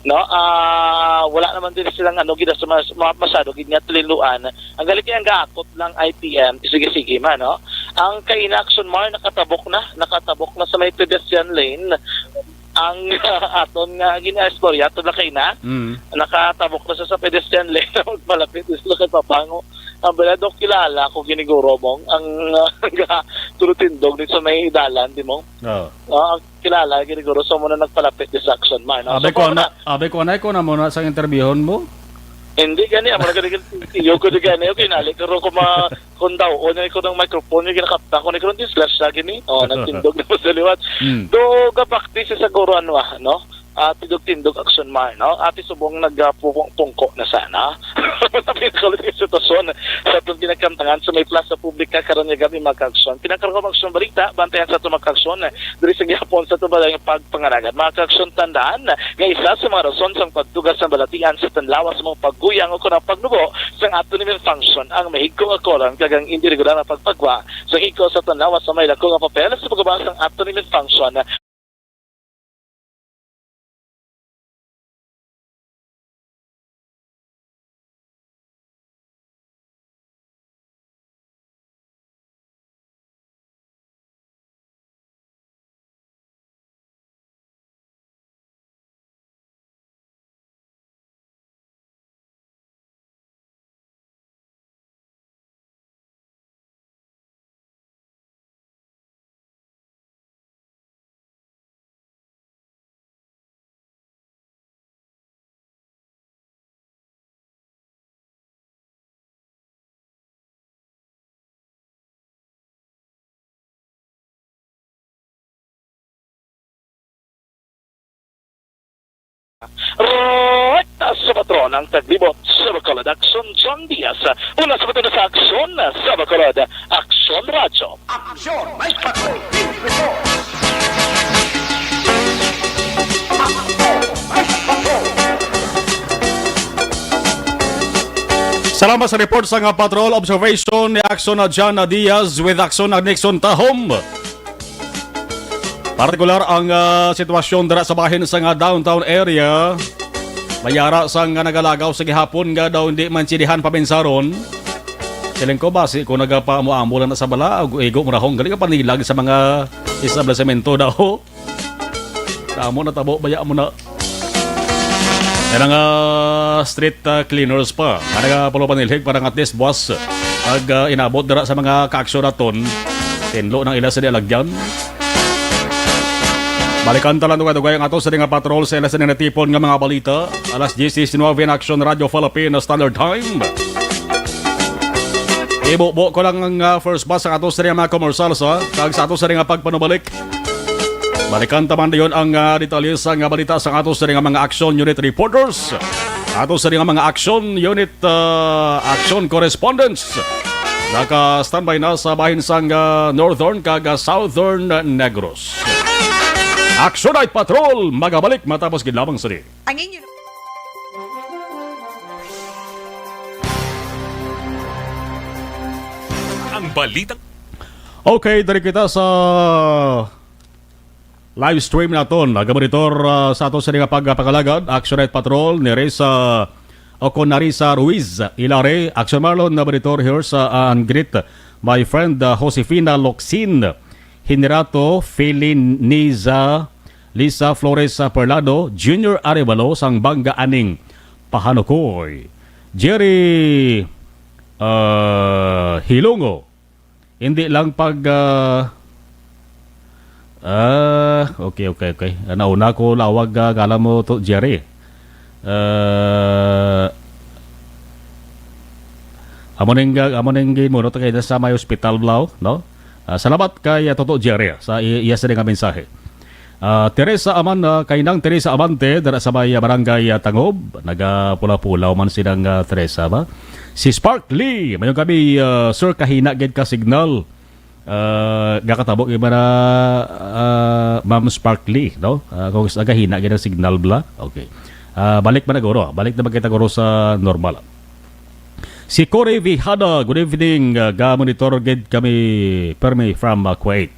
no? Ah, wala naman din silang, ano, gid sa mas, ma-, masyado gid nga tulinluan. Ang galit niya, ang gaakot lang I P M, sige-sige man, no? Ang kaina, Action Mar, nakatabok na, nakatabok na sa may pedestrian lane. Ang aton nga ginaistorya, ato na kaina, Mm. nakatabok na sa, sa pedestrian lane, magpalapit na sila kay Papango. Ang balad, kilala ko, giniguro mong, ang, ah, tulutindog dito sa may dalan, di mo? Oo. Ah, kilala, giniguro, so muna nagpalapit, distraction man, no? So, Abi ko, kung ana, na abi ko, anay ko na muna sa interviewon mo? Hindi gani, amo na gani, iyo ko di gani, okay, nali, pero kung ma-, kung daw, o na ko ng microphone, yung ginakapta ko, ni ko ng disgrasya, gini. Oh, nagtindog na po sa liwat. Hmm. Do, gapakti si Saguro, ano, ah, no? Ah, tindog-tindog, Action Mar, no? Ati subong nagapungko na sana. Sabi ko, yung sitwasyon sa atong ginagkamtangan sa may plaza publika karon nga gabi, mga ka-aksyon. Pinakaruhang aksyon balita, bantayan sa atong mga ka-aksyon. Diri sa gihapon sa tubalang pagpangalagad. Mga ka-aksyon, tandaan nga isa sa mga rason sang pagduga sang balatian sa tanlawas, mga pagkuyang o kunang pagnubo sang ato ni function ang mahigko nga koran kag ang indi regular nga pagpagwa sa hiko sa tanlawas sa may lako nga papel sa pagkabasa sang ato ni function. Right, sa patron ang taglibot sa Bacolod, Action John Diaz. Una sa patron sa Action sa Bacolod, Action Radyo. Action, may patron, report. Action, may patron. Salamat sa report sa nga patrol observation ni Action na John Diaz with Action na Nixon Tahom. Partikular ang, ah, sitwasyon dira sa bahin sa nga downtown area. Mayara sa nga nagalagaw sa gihapon nga daw hindi man sinihan paminsaron. Siling ko, basi ko nagapaamo-amo lang na sa bala, ag-, igo mo rahong gali ka panilag sa mga establishmento daw. Tamo na tabo, baya mo na. Yan ang, ah, street, ah, cleaners pa. Nga nagapalupanilhig para nga at least buwas. Pag, ah, inabot dira sa mga kaaksyon naton, tinlo nang ila sa nialagyan. Balikan ta lang dugay-dugay ang ato sa nga patrol sa ila sa natipon nga mga balita. Alas diyes diecinuebe in Action Radio Philippine Standard Time. Ibubo ko lang ang, ah, first bus sa ato sa mga commercials, ha? Kag sa ato sa nga pagpanubalik. Balikan ta man dayon ang, ah, detalye sa nga balita sa ato sa nga mga Action Unit reporters. Ato sa nga mga Action Unit, ah, Action correspondents. Naka-standby na sa bahin sang, ah, Northern kag, ah, Southern Negros. Action Night Patrol, magabalik matapos gid lamang sini. Ang inyo Ang balita. Okay, diri kita sa live stream naton. Nagamonitor, ah, sa ato sa nga pagpangalagad, Action Night Patrol, ni Risa o kon Narisa Ruiz Hilare, Action Marlon na monitor here sa, ah, and greet my friend, ah, Josefina Locsin, Henerato, Feliniza, Lisa Flores, ah, Parlado, Junior Arevalo, sang Bangga Aning Pahanukoy, Jerry, ah, Hilongo, Hindi lang pag, ah, ah, okay, okay, okay. Ah, nauna ko lawag, ah, ngalan mo to, Jerry. Ah, amo ning, ah, amo ning gimuno to kay sa may hospital, Blau, no? Ah, salamat kay, ah, Toto Jerry sa i-, iya sa nga mensahe. Ah, Teresa Aman-, ah, kay Nang Teresa Amante, dira sa may, ah, barangay, ah, Tangob. Nagapula-pulaw man si Nang, ah, Teresa ba? Si Spark Lee, mayong gabi, ah, sir, kahina gid ka signal. Ah, gakatabo gyud ba na, ah, Ma'am Sparkly, no? Ah, kung sa gahina gyud ang signal bala. Okay. Ah, balik man na guro. Balik na magkita guro sa normal. Si Corey Vihada, good evening. Ah, ga-monitor gid kami permi from, ah, Kuwait.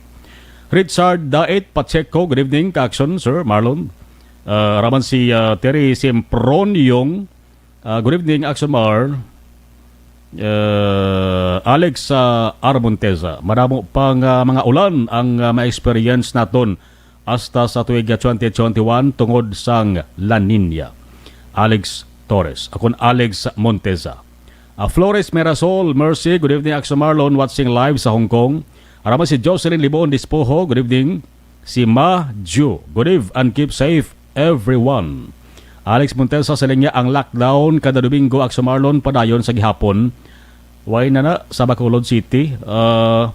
Richard Dait Pacheco, good evening, ka-action, Sir Marlon. Ah, raman si, ah, Terry Simproniong, ah, good evening, Action Mar. Ah, Alex, ah, Armonteza, madamo pa nga mga ulan ang, ah, ma-experience naton hasta sa tuig, ah, twenty twenty-one tungod sang La Niña. Alex Torres, akon Alex Monteza. Ah, Flores Merasol, Mercy, good evening, Action Marlon, watching live sa Hong Kong. Araman si Jocelyn Libon Dispoho, good evening. Si Ma Ju, good eve and keep safe, everyone. Alex Montesa, siling niya ang lockdown kada Domingo, Action Marlon, padayon sa gihapon. Why na na sa Bacolod City? Ah,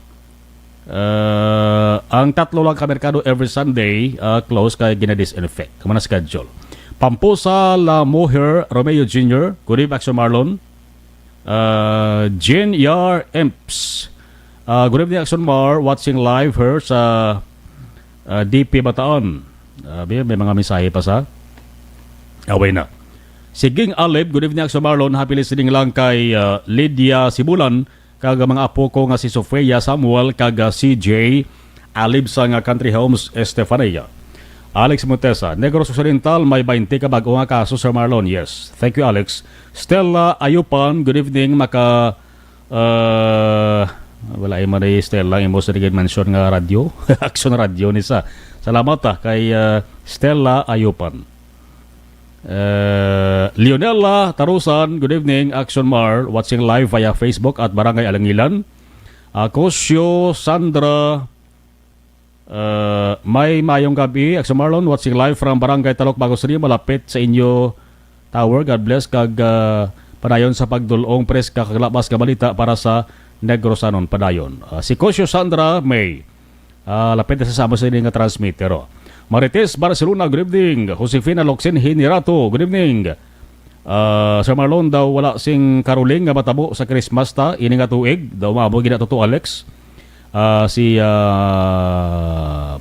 ah, ang tatlo lang ka merkado every Sunday, ah, close kay gina-disinfect. Kamo na schedule. Pampusa La Moher, Romeo Junior, good eve, Action Marlon. Ah, Jean Yar Emps. Ah, good evening, Action Mar. Watching live here sa, ah, D P Bataan. Ah, bi-, may mga mensahe pa sa away na. Si Ging Alib, good evening, Action Marlon. Happy listening lang kay, ah, Lydia Sibulan, kag ang mga apo ko nga si Sofia, Samuel, kag, ah, C J. Alib sang, ah, Country Homes, Estefania. Alex Montesa, Negros Occidental, may twenty ka bag-o nga kaso, Sir Marlon. Yes. Thank you, Alex. Stella Ayupan, good evening. Maka, ah, wala ay man ay Stella, ang imo sa Rigid Mansion nga radyo. Action Radio ni sa. Salamat, ah, kay, ah, Stella Ayupan. Ah, Leonela Tarusan, good evening. Action Mar, watching live via Facebook at Barangay Alangilan. Ah, Cosio Sandra, ah, may mayong gabi. Action Marlon, watching live from Barangay Talok, Bago City, malapit sa inyo tower. God bless. Kag, ah, padayon sa pagdulong preska kag labas nga balita para sa Negrosanon. Padayon. Ah, si Cosio Sandra May, ah, lapit na sa amo sa ini nga transmitter, oh. Marites Barcelona, good evening. Josefina Locsin Hinirato, good evening. Ah, Sir Marlon, daw wala sing caroling nga matabo sa Christmas ta ini nga tuig. Daw maamo gina to, Alex. Ah, si, ah,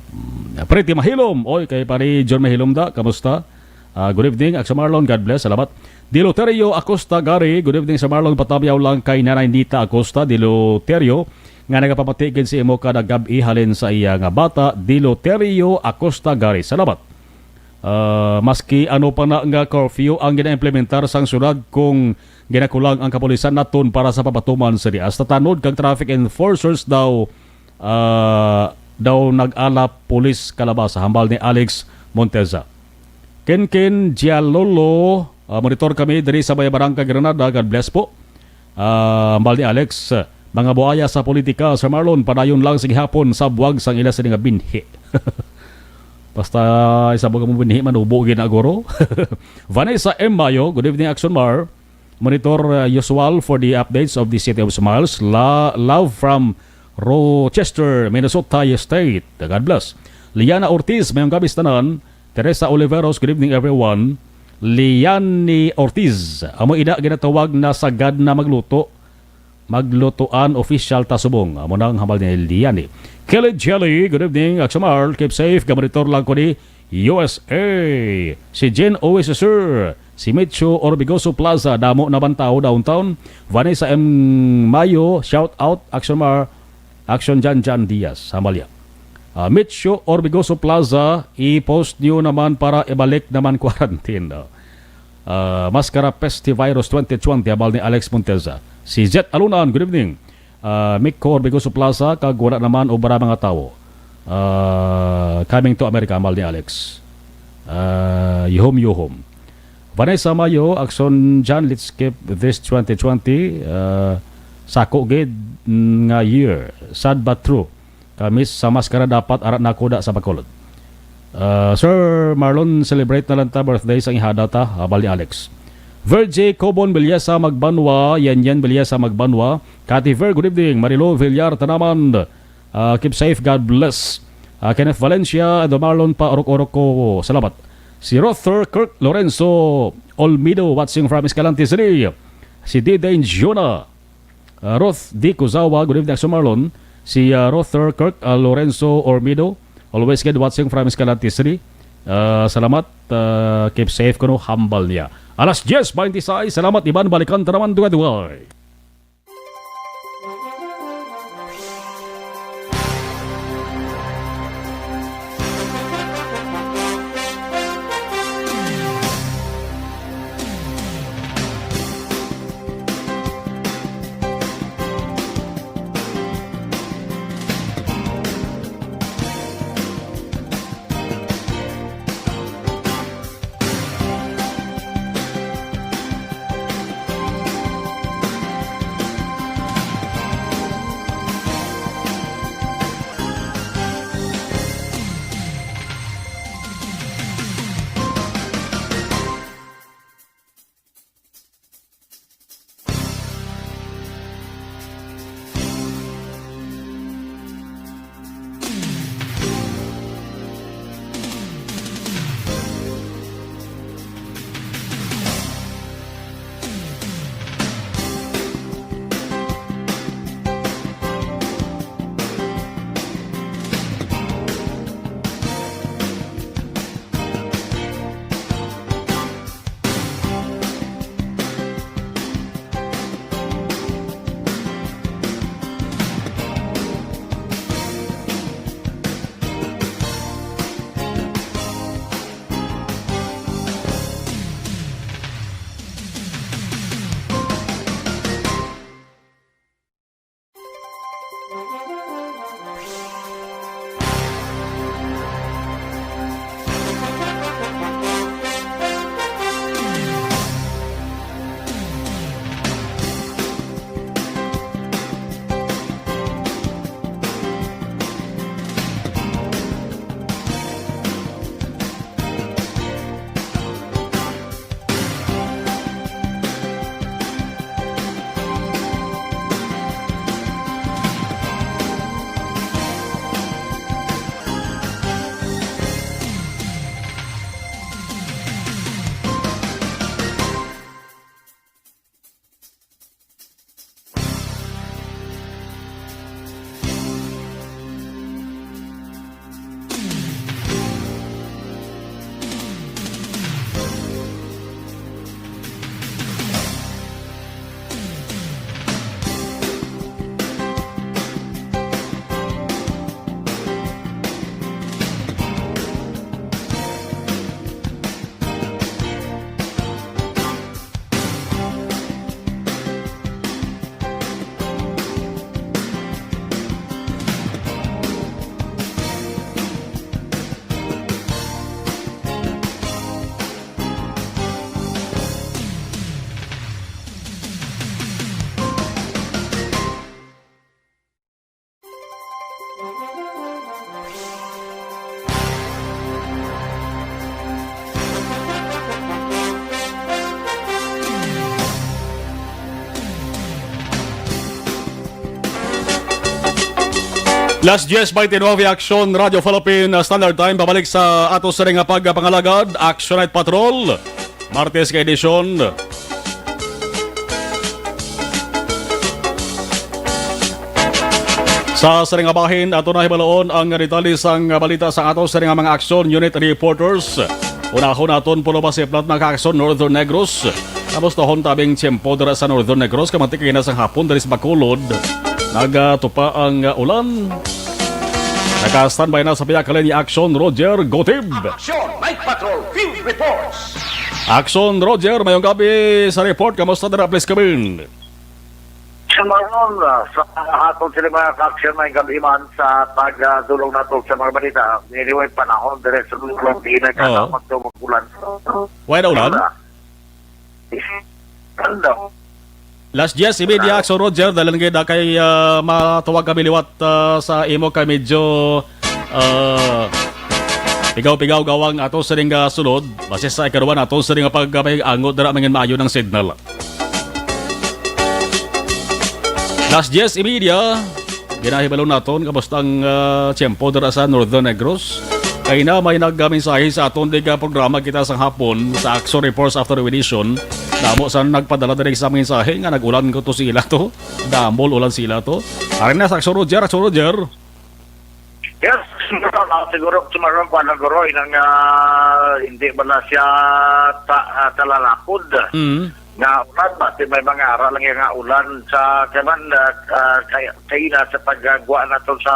Pretty Mahilom. Oy, kay pare John Mahilom da, kamusta? Ah, good evening, Action Marlon. God bless. Salamat. Diloterio Acosta Gary, good evening, Sir Marlon. Patamyaw lang kay Nanay Nita Acosta Diloterio nga nagapamati gid sa imo kada gab-i halin sa iya nga bata, Diloterio Acosta Gary. Salamat. Ah, maski ano pa na nga curfew ang ginaimplementar sang syudad, kung ginakulang ang kapulisan naton para sa pabatuman sini, hasta tanod kag traffic enforcers daw, ah, daw nag-ala pulis kalabasa, hambal ni Alex Monteza. Kenken Gialolo, ah, monitor kami diri sa may Barangay Granada. God bless po. Ah, hambal ni Alex, mga buaya sa politika, Sir Marlon, padayon lang sa gihapon sa buwag sang ila sini nga binhi. Basta isa mo mo binhi, manubo gina guro. Vanessa M Mayo, good evening, Action Mar. Monitor, uh, usual for the updates of the City of Smiles. La-, love from Rochester, Minnesota State. God bless. Liana Ortiz, mayong gabi sa tanan. Teresa Oliveros, good evening, everyone. Liani Ortiz, amo ina ginatawag na sagad na magluto. Maglutuan official ta subong. Amo na ang hambal ni Liani. Kelly Jelly, good evening, Action Mar. Keep safe. Gamonitor lang ko ni U S A. Si Jen Oesesur, si Micho Orbigoso Plaza, damo na bang tao downtown? Vanessa M Mayo, shout out, Action Mar, Action Jan Jan Diaz, Amalia. Ah, Micho Orbigoso Plaza, i-post nyo naman para ibalik naman quarantine. Ah, Mascara Pestivirus twenty twenty, hambal ni Alex Monteza. Si Jet Alunan, good evening. Ah, Micho Orbigoso Plaza, kag wala naman ubra mga tawo. Ah, coming to America, hambal ni Alex. Ah, yuhom-yuhom. Vanessa Mayo, Action Jan, let's skip this twenty twenty. Ah, sako gid, mm, nga year. Sad but true. Kami sa Mascara dapat ara nakuda sa Bacolod. Ah, Sir Marlon, celebrate na lang ta birthday sang ihada ta, hambal ni Alex. Virgie Cobon Bilyesa Magbanwa, Yan Yan Bilyesa Magbanwa. Cathy Ver, good evening. Marilo Villar Tanaman, ah, keep safe, God bless. Ah, Kenneth Valencia, Edo Marlon, pa urok-urok ko, salamat. Si Rother Kirk Lorenzo Olmido, watching from Escalante City. Si Didain Jonah, ah, Ruth D. Kuzawa, good evening, Action Marlon. Si, ah, Rother Kirk, ah, Lorenzo Ormido, always good watching from Escalante City. Ah, salamat, ah, keep safe kuno, hambal niya. Alas diyes beintisais, salamat, Iban, balikan ta naman duwa-duwa. Las diez beintinuebe, Aksyon Radyo Philippine Standard Time. Pabalik sa ato sini nga pagpangalagad, Action Night Patrol. Martes nga edisyon. Sa sini nga bahin, ato na hibaloon ang detalye sang balita sa ato sini nga mga action unit reporters. Unahon naton pulo ba si Plat, mga ka-action, Northern Negros. Tapos tohon tabing tiyempo dira sa Northern Negros, kay matikina sang hapon diri sa Bacolod. Nagatupa ang, uh, ulan. Naka-standby na sa pihak linya ni Action Roger Gotib. Action Night Patrol Field Reports. Action Roger, mayong gabi sa report. Kamusta dira, please, Kevin? Sa mga, ah, sa hatod sila mga ka-action, may gabi man sa pagdulong nato sa mga balita. Anyway, panahon dire sa lugar, di na Oo. Katapat sa ulan. Wala na ulan? Wala. Ano? Las diez y media, Action Roger, dahil nga na kay, ah, matawag kami liwat, ah, sa imo kay medyo, ah, pigaw-pigaw gawang ato sining, ah, sulod. Base sa ikaduha nato sining pag, ah, may angot dira, mangin maayo ng signal. Las diez y media, ginahibalo naton, kamusta ang, ah, tiyempo dira sa Northern Negros? Ay na, may nagmensahe sa aton di ka programa kita sang hapon sa Action Reports After Edition. Damo sa nagpadala diri sa mensahe nga nag-ulan ko to sila to. Damol ulan sila to. Ari na sa Action Roger, Action Roger. Yes, siguro, ah, siguro, sumaron ko lang, guro, inang, ah, hindi ba na siya ta, ah, talalapod? Mm. Nga ulan ba? Di may mga ara lang yung nga ulan sa, kaman, ah, ah, kay, kaina sa paggawa nato sa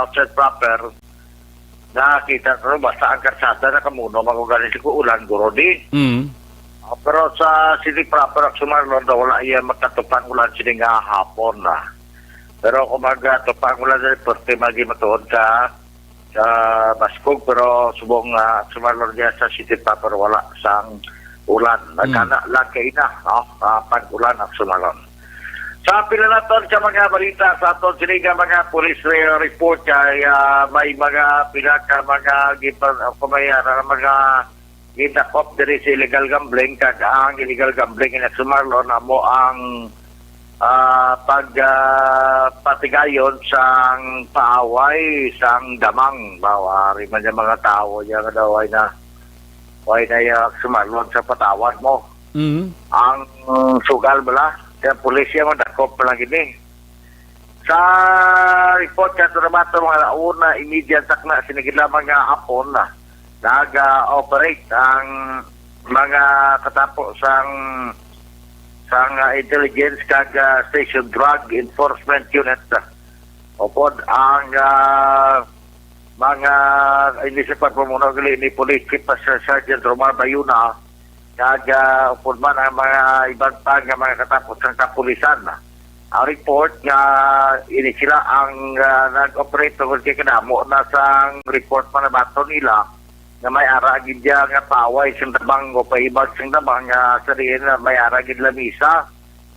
outside proper. Nakita ko, basta ang karsada na kamuno, magugali ko ulan, guro, di. Mm. Ah, pero sa city proper, Sumarlon, daw wala iya makatupang ulan sini nga hapon na. Pero kung magtupang ulan, dali, pwerte magi matuod ka sa Baskog, pero subong nga Sumarlon niya sa city proper, wala sang ulan. Nagkana lang kaina, no? Ah, pag-ulan ang Sumarlon. Sa pila naton ka mga balita sa aton sini nga mga police re- report kay ah, may mga pila ka mga gipan kung may ah, mga gidakop diri sa illegal gambling, kag ang illegal gambling nga Sumarlon amo ang ah, pag ah, patigayon sang paaway sang damang. Mawari man yung mga tao diyan nga daw ay na ay na yung Sumarlon sa patawad mo. Mm. Ang sugal bala, kaya pulisya mo dakop pa lang gini. Sa report ka sa Rabato, mga alauna, imidya takna, sinigid lamang nga hapon na nag-operate ang mga katapo sang sang ah, intelligence kag ah, station drug enforcement unit. Upod ang ah, mga ini sa pagpamuno gali ni Police Chief Master Sergeant Romar Bayuna, kag ah, upod man ang mga iban pa nga mga katapos sang kapulisan. Ang report nga ini sila ang ah, nag-operate tungod kay kadamo na sang report man nabaton nila nga may ara gid diya nga paway sang damang o paibag sang damang nga sa diin nga may ara gid lamisa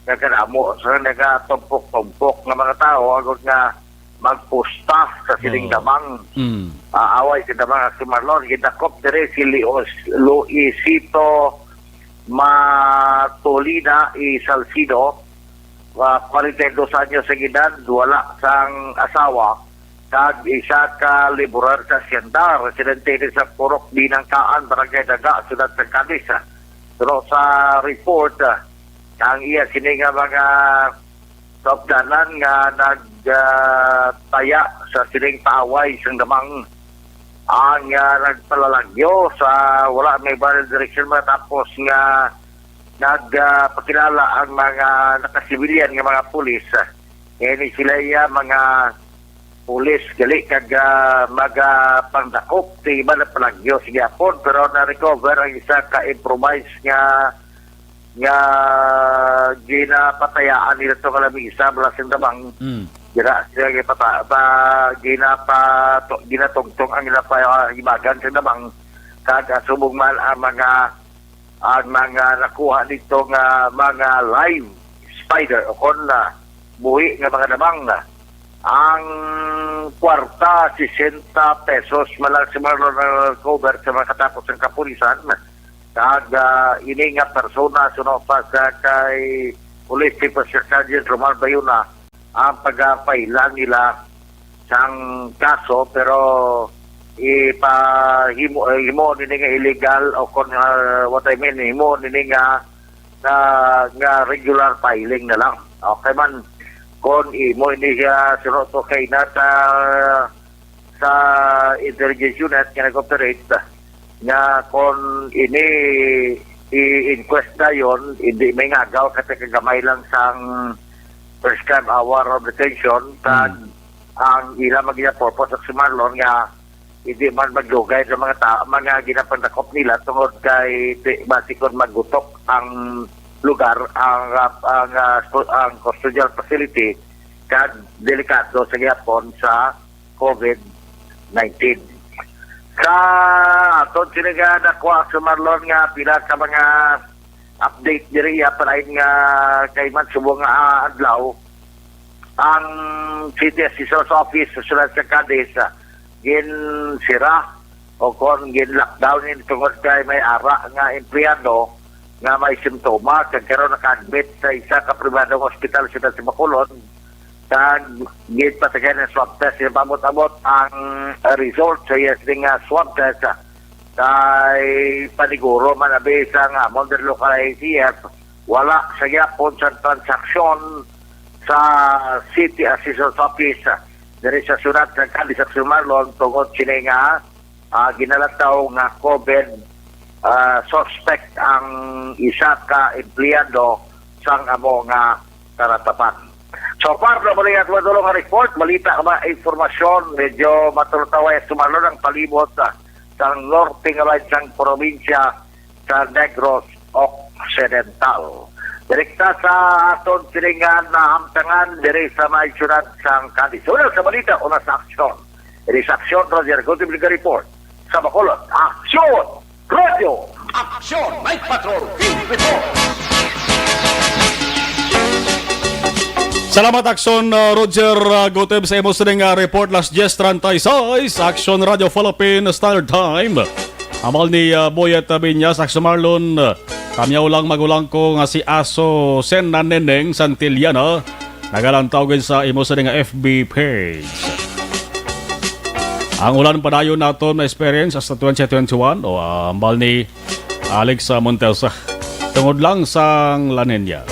nga kadamo sa nagatumpok-tumpok nga mga tawo agod nga magpusta sa sining Oo. damang. Mm. Ah, away sa damang, Sumarlon, gidakop diri si Leos, Luisito Matulina y Salcido, ah, forty-two anyos ang edad, wala sang asawa, kag isa ka laborer sa asyenda, residente ini sa Purok Binangkaan, Barangay Daga, Siyudad sang Cadiz. Pero sa report, ah, ang iya sini nga mga kaupdanan nga nagtaya sa sining paaway sang damang ang ah, nagpalalagyo sa wala may barrel direction matapos nga nagpakilala ang mga nakasibilyan nga mga pulis. Kaya ni sila iya mga pulis gali kag ah, magapangdakop sa iba na palagyo sa gihapon, pero na-recover ang isa ka improvised nga nga ginapatayaan nila to nga lamisa, balasang damang Mm. dira sila gipata ba ginapa to, ginatungtong ang ginapa ibagan sa damang kag ah, subong man ang mga ang mga nakuha dito nga mga live spider o kon na buhi nga mga damang na ang kwarta sesenta pesos man lang si Marlon na cover sa mga katapos ng kapulisan kag ah, ini nga persona suno pa sa kay Police Chief Master Sergeant Romar Bayuna ang pagapailan nila sang kaso pero ipahimo eh, himo nini nga illegal o kon ah, what I mean himo nini nga nga, nga regular filing na lang. Okay man kon imo ini siya suno to kay nata sa intelligence unit nga nag-operate nga kon ini i-inquest dayon hindi may ngagaw kasi kagamay lang sang prescribed hour of detention kag ang ila magina purpose sa Marlon nga hindi man magdugay sa mga ta mga ginapandakop nila tungod kay di- basi kon magutok ang lugar ang ah, ang ah, stu- ang custodial facility kag delikado sa gihapon sa COVID nineteen. Sa aton sini nga nakuha sa Marlon nga pila ka mga update diri ya palain nga kay man subong nga ah, adlaw ang City Assessor's Office sa Siyudad sa Cadiz ah, ginsira o kon gin-lockdown ini tungod kay may ara nga empleyado nga may simptoma kag karon naka-admit sa isa ka pribadong ospital sa Siyudad sa Bacolod Kag gipatagay na swab test, ginpaabot-abot ang result sa iya sini nga swab test. Kay paniguro man abi sang amon diri lokal I C F, wala sa gihapon sa transaksyon sa City Assessor's Office diri sa syudad sa Cadiz, Action Marlon, tungod sini nga ah, ginalantaw nga COVID, ah, suspect ang isa ka empleyado sang amo nga karatapan. So far, na muli ang tulong nga report, balita ka ba, informasyon, medyo matultaway sumalon ang palibot sa, sa norte nga lain sang probinsya sa Negros Occidental. Direkta sa aton silingan na hamtangan diri sa may syudad sang Cadiz. Una sa balita, una sa aksyon. Diri sa Aksyon, Roger Gutib nag-report. Sa Bacolod, Aksyon! Radyo! Aksyon! Night Patrol! Field Report! Salamat, Aksyon, uh, Roger, uh, Gutib, sa imo sining, uh, report, las diez treinta y seis, Aksyon Radio Philippine Standard Time. Amal ni, uh, Boyet Tabiñas, Aksyon Marlon, uh, kamyaw lang magulang ko nga si Aso Sen Naneneng Santillana, nagalantaw gid sa imo sining nga F B page. Ang ulan padayon naton na-experience hasta twenty twenty-one, o, ah, ambal ni Alex, ah, Montesa. Tungod lang sang La Niña.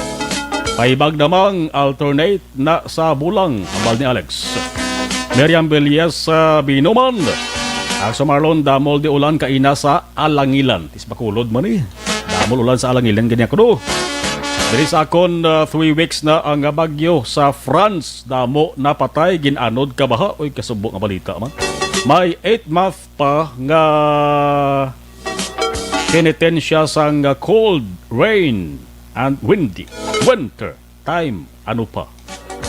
Paibag namang alternate na sa bulang, ambal ni Alex. Miriam Villas, ah, Binuman. Aksyon Marlon, damol di ulan kaina sa Alangilan. Tis Bacolod man eh. Damol ulan sa Alangilan gani ako, no? Diri sa akon, ah, three weeks na ang bagyo sa France. Damo napatay, gin-anod ka baha. Uy, kasubo nga balita man. May eight month pa nga penitensya sang cold, rain, and windy winter time. Ano pa?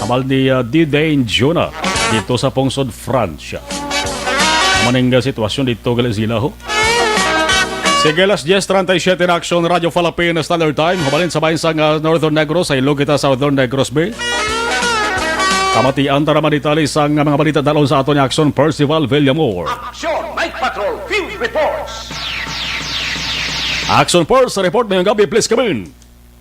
Amal ni, ah, Didain Jonah dito sa pungsod Francia. Maning, ah, sitwasyon dito gali sila, ho. Sige, las diez treinta y siete na Aksyon Radio Philippine Standard Time. Hubalin sa bahin sang, ah, Northern Negros, sa Ilog kita sa Northern Negros Bay. Kamatian ta naman detalye sang mga balita dalon sa aton ni Aksyon Percival Villamor. Aksyon Night Patrol Field Reports. Aksyon Force, report ngayong gabi, please come in.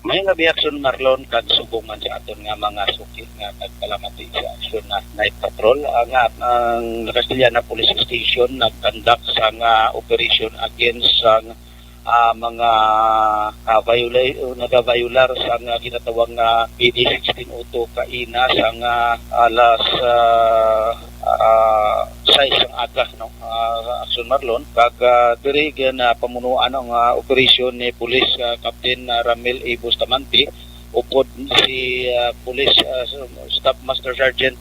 May nga reaksyon, Marlon, kag subong man sa aton nga mga suki nga nagpalamati sa aksyon na Night Patrol, ang, ang Castellana Police Station nagkandak sa nga operation against sa, ah, mga, ah, viola-, nagaviolar sa nga ginatawag nga P D sixteen oh two kaina sa nga alas, ah, ah, sais sang aga, no? Ah, Aksyon Marlon, kag, ah, diri gin, ah, pamunuan ang, ah, operasyon ni Police, ah, Captain, ah, Ramil A. Bustamante, upod si, ah, Police, ah, Staff Master Sergeant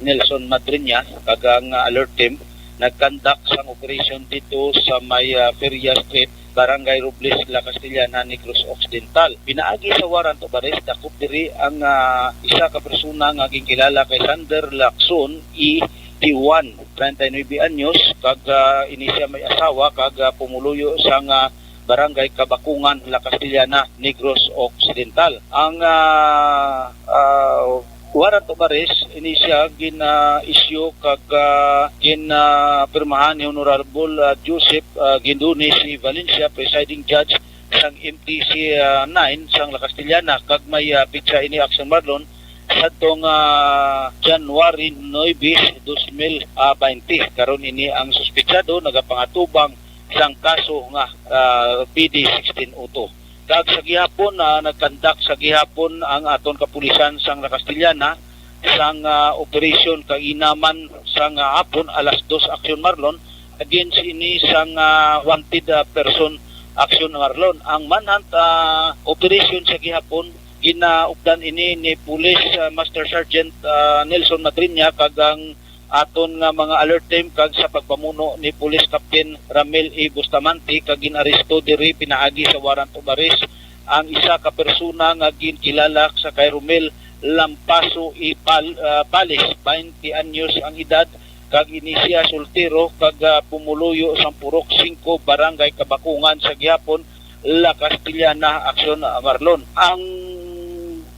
Nelson Madriña, kag ang, ah, alert team nagkandak sang operasyon dito sa may, ah, Feria Street, Barangay Robles, La Castellana, Negros Occidental. Pinaagi sa warrant of arrest, dakop diri ang, ah, isa ka persona nga ginkilala kay Sander Lacson E. Tiwan, treinta y nuebe anyos, kag, ah, ini siya may asawa kag, ah, pumuluyo sa nga Barangay Kabakungan, La Castellana, Negros Occidental. Ang, ah, ah, warrant of arrest ini siya gina-issue kag, ah, ginapirmahan ni Honorable, ah, Joseph, ah, Gindones C. Valencia, Presiding Judge sang M T C, ah, nine sang La Castellana, kag may, ah, petsa ini, Aksyon Marlon, sadtong, ah, January nuebe, dos mil, ah, baynte. Karon ini ang suspetsado nagapangatubang sang kaso nga, ah, P D sixteen oh two. Kag sa gihapon, ah, nagkandak sa gihapon ang aton kapulisan sang La Castellana sang, ah, operasyon kaina man sang, ah, hapon alas dos, Aksyon Marlon, against ini sang, ah, wanted, ah, person, Aksyon Marlon. Ang manhunt, ah, operation sa gihapon, ginaupdan ini ni Police, ah, Master Sergeant, ah, Nelson Madriña kag ang aton nga mga alert team kag sa pagpamuno ni Police Captain Ramil A. Bustamante, kag gin-aresto diri pinaagi sa warrant of arrest ang isa ka persona nga ginkilala sa kay Romel Lampaso E. Pal-, ah, Pales, baynte anyos ang edad, kag ini siya soltero kag, ah, pumuluyo sang Purok singko, Barangay Kabakungan sa gihapon, La Castellana, Aksyon, ah, Marlon. Ang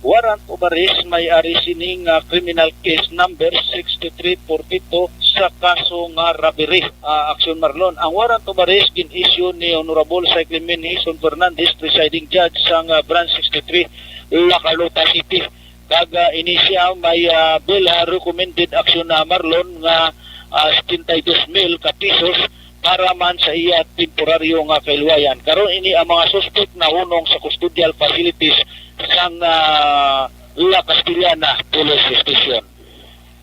warrant of arrest may ari sining, ah, criminal case number six three four two sa kaso nga robbery, ah, Aksyon Marlon. Ang warrant of arrest gin-issue ni Honorable Cyclamen Hison Fernandez, Presiding Judge sang, ah, Branch sixty-three, La Carlota City. Kag, ah, ini siya may, ah, bail, ah, recommended action na, Marlon, nga, ah, setenta y dos mil ka pesos para man sa iya temporaryo nga kaluwayan. Karon ini ang mga suspek nahunong sa custodial facilities sang, ah, La Castellana Police Station.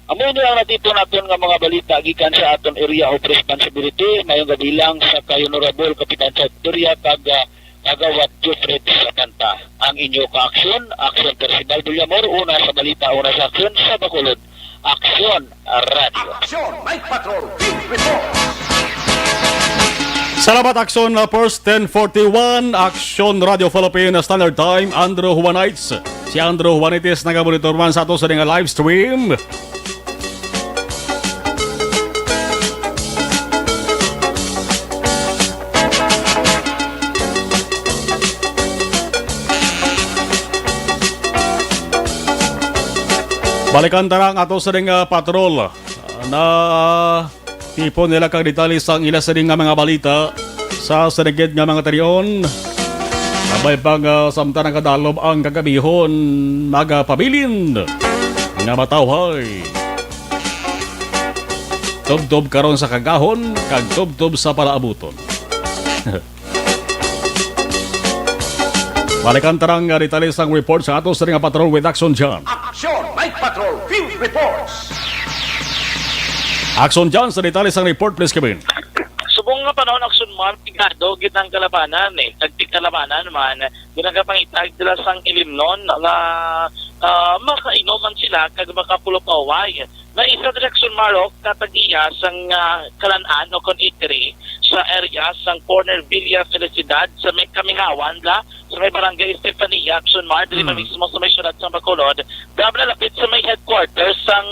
Amo ini ang natipon naton nga mga balita gikan sa aton area of responsibility. Mayong gabi lang sa kay Honorable Kapitan Chad Victoria kag, ah, Kagawad Jeffred Sapanta. Ang inyo ka-aksyon, Aksyon Percival Villamor, una sa balita, una sa aksyon sa Bacolod. Aksyon Radio. Aksyon Night Patrol Field Report. Salamat, Aksyon, uh, First ten forty-one, Aksyon Radio Philippine Standard Time, Andrew Juanites. Si Andrew Juanites nagamonitor man sa ato sa nga live stream. Balikan ta na ang ato sa ding, ah, patrol. Ah, na tipon nila kag detalye sang ila sining nga mga balita sa sinigid nga mga tion. Kabay pang, ah, samtang nagadalob ang kagabihon, magapabilin nga matawhay. Tubtob karon sa kagahon, kag tubtob sa palaabuton. Balikan ta na ang detalye sang report sa ato sa nga patrol with Action John. Action Night Patrol Field Reports. Action John, sa detalye sang report, please, Kevin. Subong nga panahon, Action Mark, pigado gid ang kalabanan, eh. Tagtig kalabanan man, ginagapangitag sila sang ilimnon nga, ah, makainom man sila kag makapulupaway. May isa diri, Action Mark, katag-iya sang, ah, kalan-an o kon eatery sa area sang corner Villa Felicidad sa may Kamingawan la, sa may barangay Estefania, Action Mark, diri man Mm. mismo sa may siyudad sa Bacolod, dam na lapit sa may headquarters sang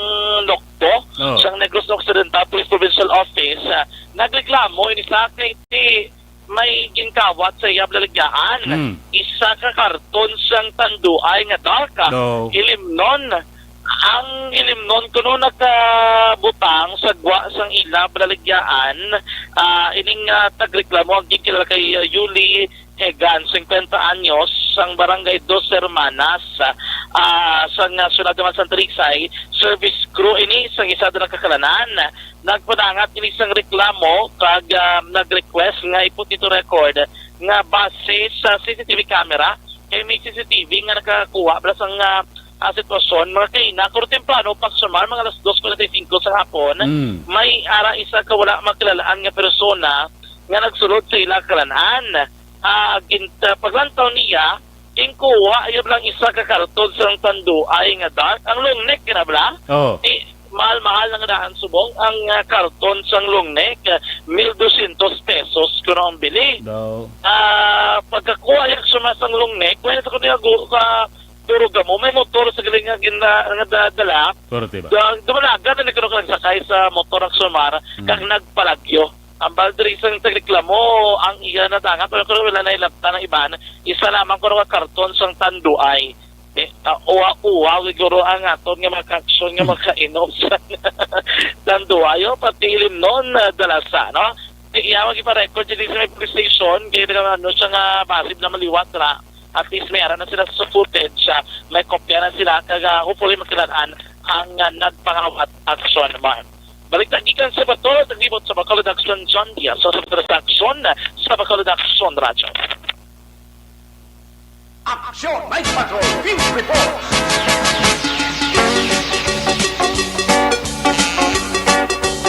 nokpo, Oh. sang Negros Occidental Police Provincial Office. Ah, nagreklamo ini sa kay ti may ginkawat sa iya balaligyahan. Mm. Isa ka karton sang tanduay nga dark, ah, No. ilimnon. Ang ilimnon kuno nakabutang sa gwa sang ila balaligyahan. Ah, ining, ah, tagreklamo ang ginkilala kay, ah, Yuli Hegan, singkwenta anyos, sang Barangay Dos Hermanas, ah, sang, ah, siyudad naman sang Talisay. Service crew ini sang isa dira ka kalan-an. Nagpadangat ini sang reklamo kag, ah, nag-request nga i-put into record nga base sa C C T V camera, kay may C C T V nga nakakuha bala sang, ah, ah, sitwasyon. Mga kaina, kuro temprano, Paksumar, mga alas dos forty-five sa hapon, Mm. may ara isa ka wala makilal-an nga persona nga nagsulod sa ila kalan-an. Ah, gin-, ah, paglantaw niya, ginkuha iya lang isa ka karton sang tanduay nga dark. Ang long neck, kina bala? Oh. Di, mahal-mahal na nga daan subong ang, ah, karton sang long neck, ah, mil dosyentos pesos kuno ang bili. Daw. Ah, pagkakuha iya sa mas ang long neck, wala sa kuno gu-, sa turog mo, may motor sa galing nga gina-, nga da-, dala. Korte ba? Da-, dumalagan na ni kuno ka nagsakay sa motor ang sumar, Hmm. kag nagpalagyo. Ang baldri sang tagreklamo, ang iya nadangat, pero kuno wala na ilabtan ang iban. Isa lamang kuno ka karton sang tanduay. Eh, ah, uwa-uwa, siguro ang aton nga mga kaaksyon nga makainom sa tanduayo, pati ilimnon, ah, dalasa, no? Eh, iya, mag-ipa-record dito sa may police station, kaya naman, ano, siya nga basib na maliwat na, at least may ara na sila sa footage, ah, may kopya na sila, kag, ah, hopefully, makilal-an ang, ah, nagpangawat aksyon, Mark. Balik ta gikan sa Bacolod, naglibot sa Bacolod Action, John Diaz, sa Bacolod Action, sa Bacolod Action Radyo. Action Night Patrol Field Report.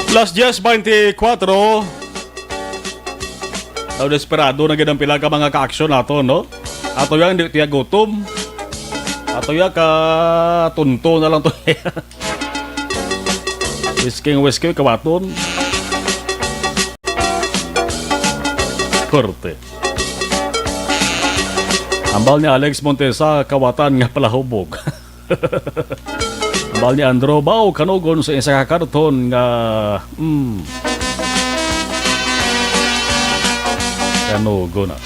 Las diez veinticuatro. Daw desperado na gid ang pila ka mga ka-action nato, no? Ato yan, di tiya gutom. Ato yan, ka tunto na lang to. Whisking, whisky, kawaton. Korte. Ambal ni Alex Montesa, kawatan nga palahubog. Ambal ni Andro, baw kanugon sa isa ka karton nga, mm, kanugon na.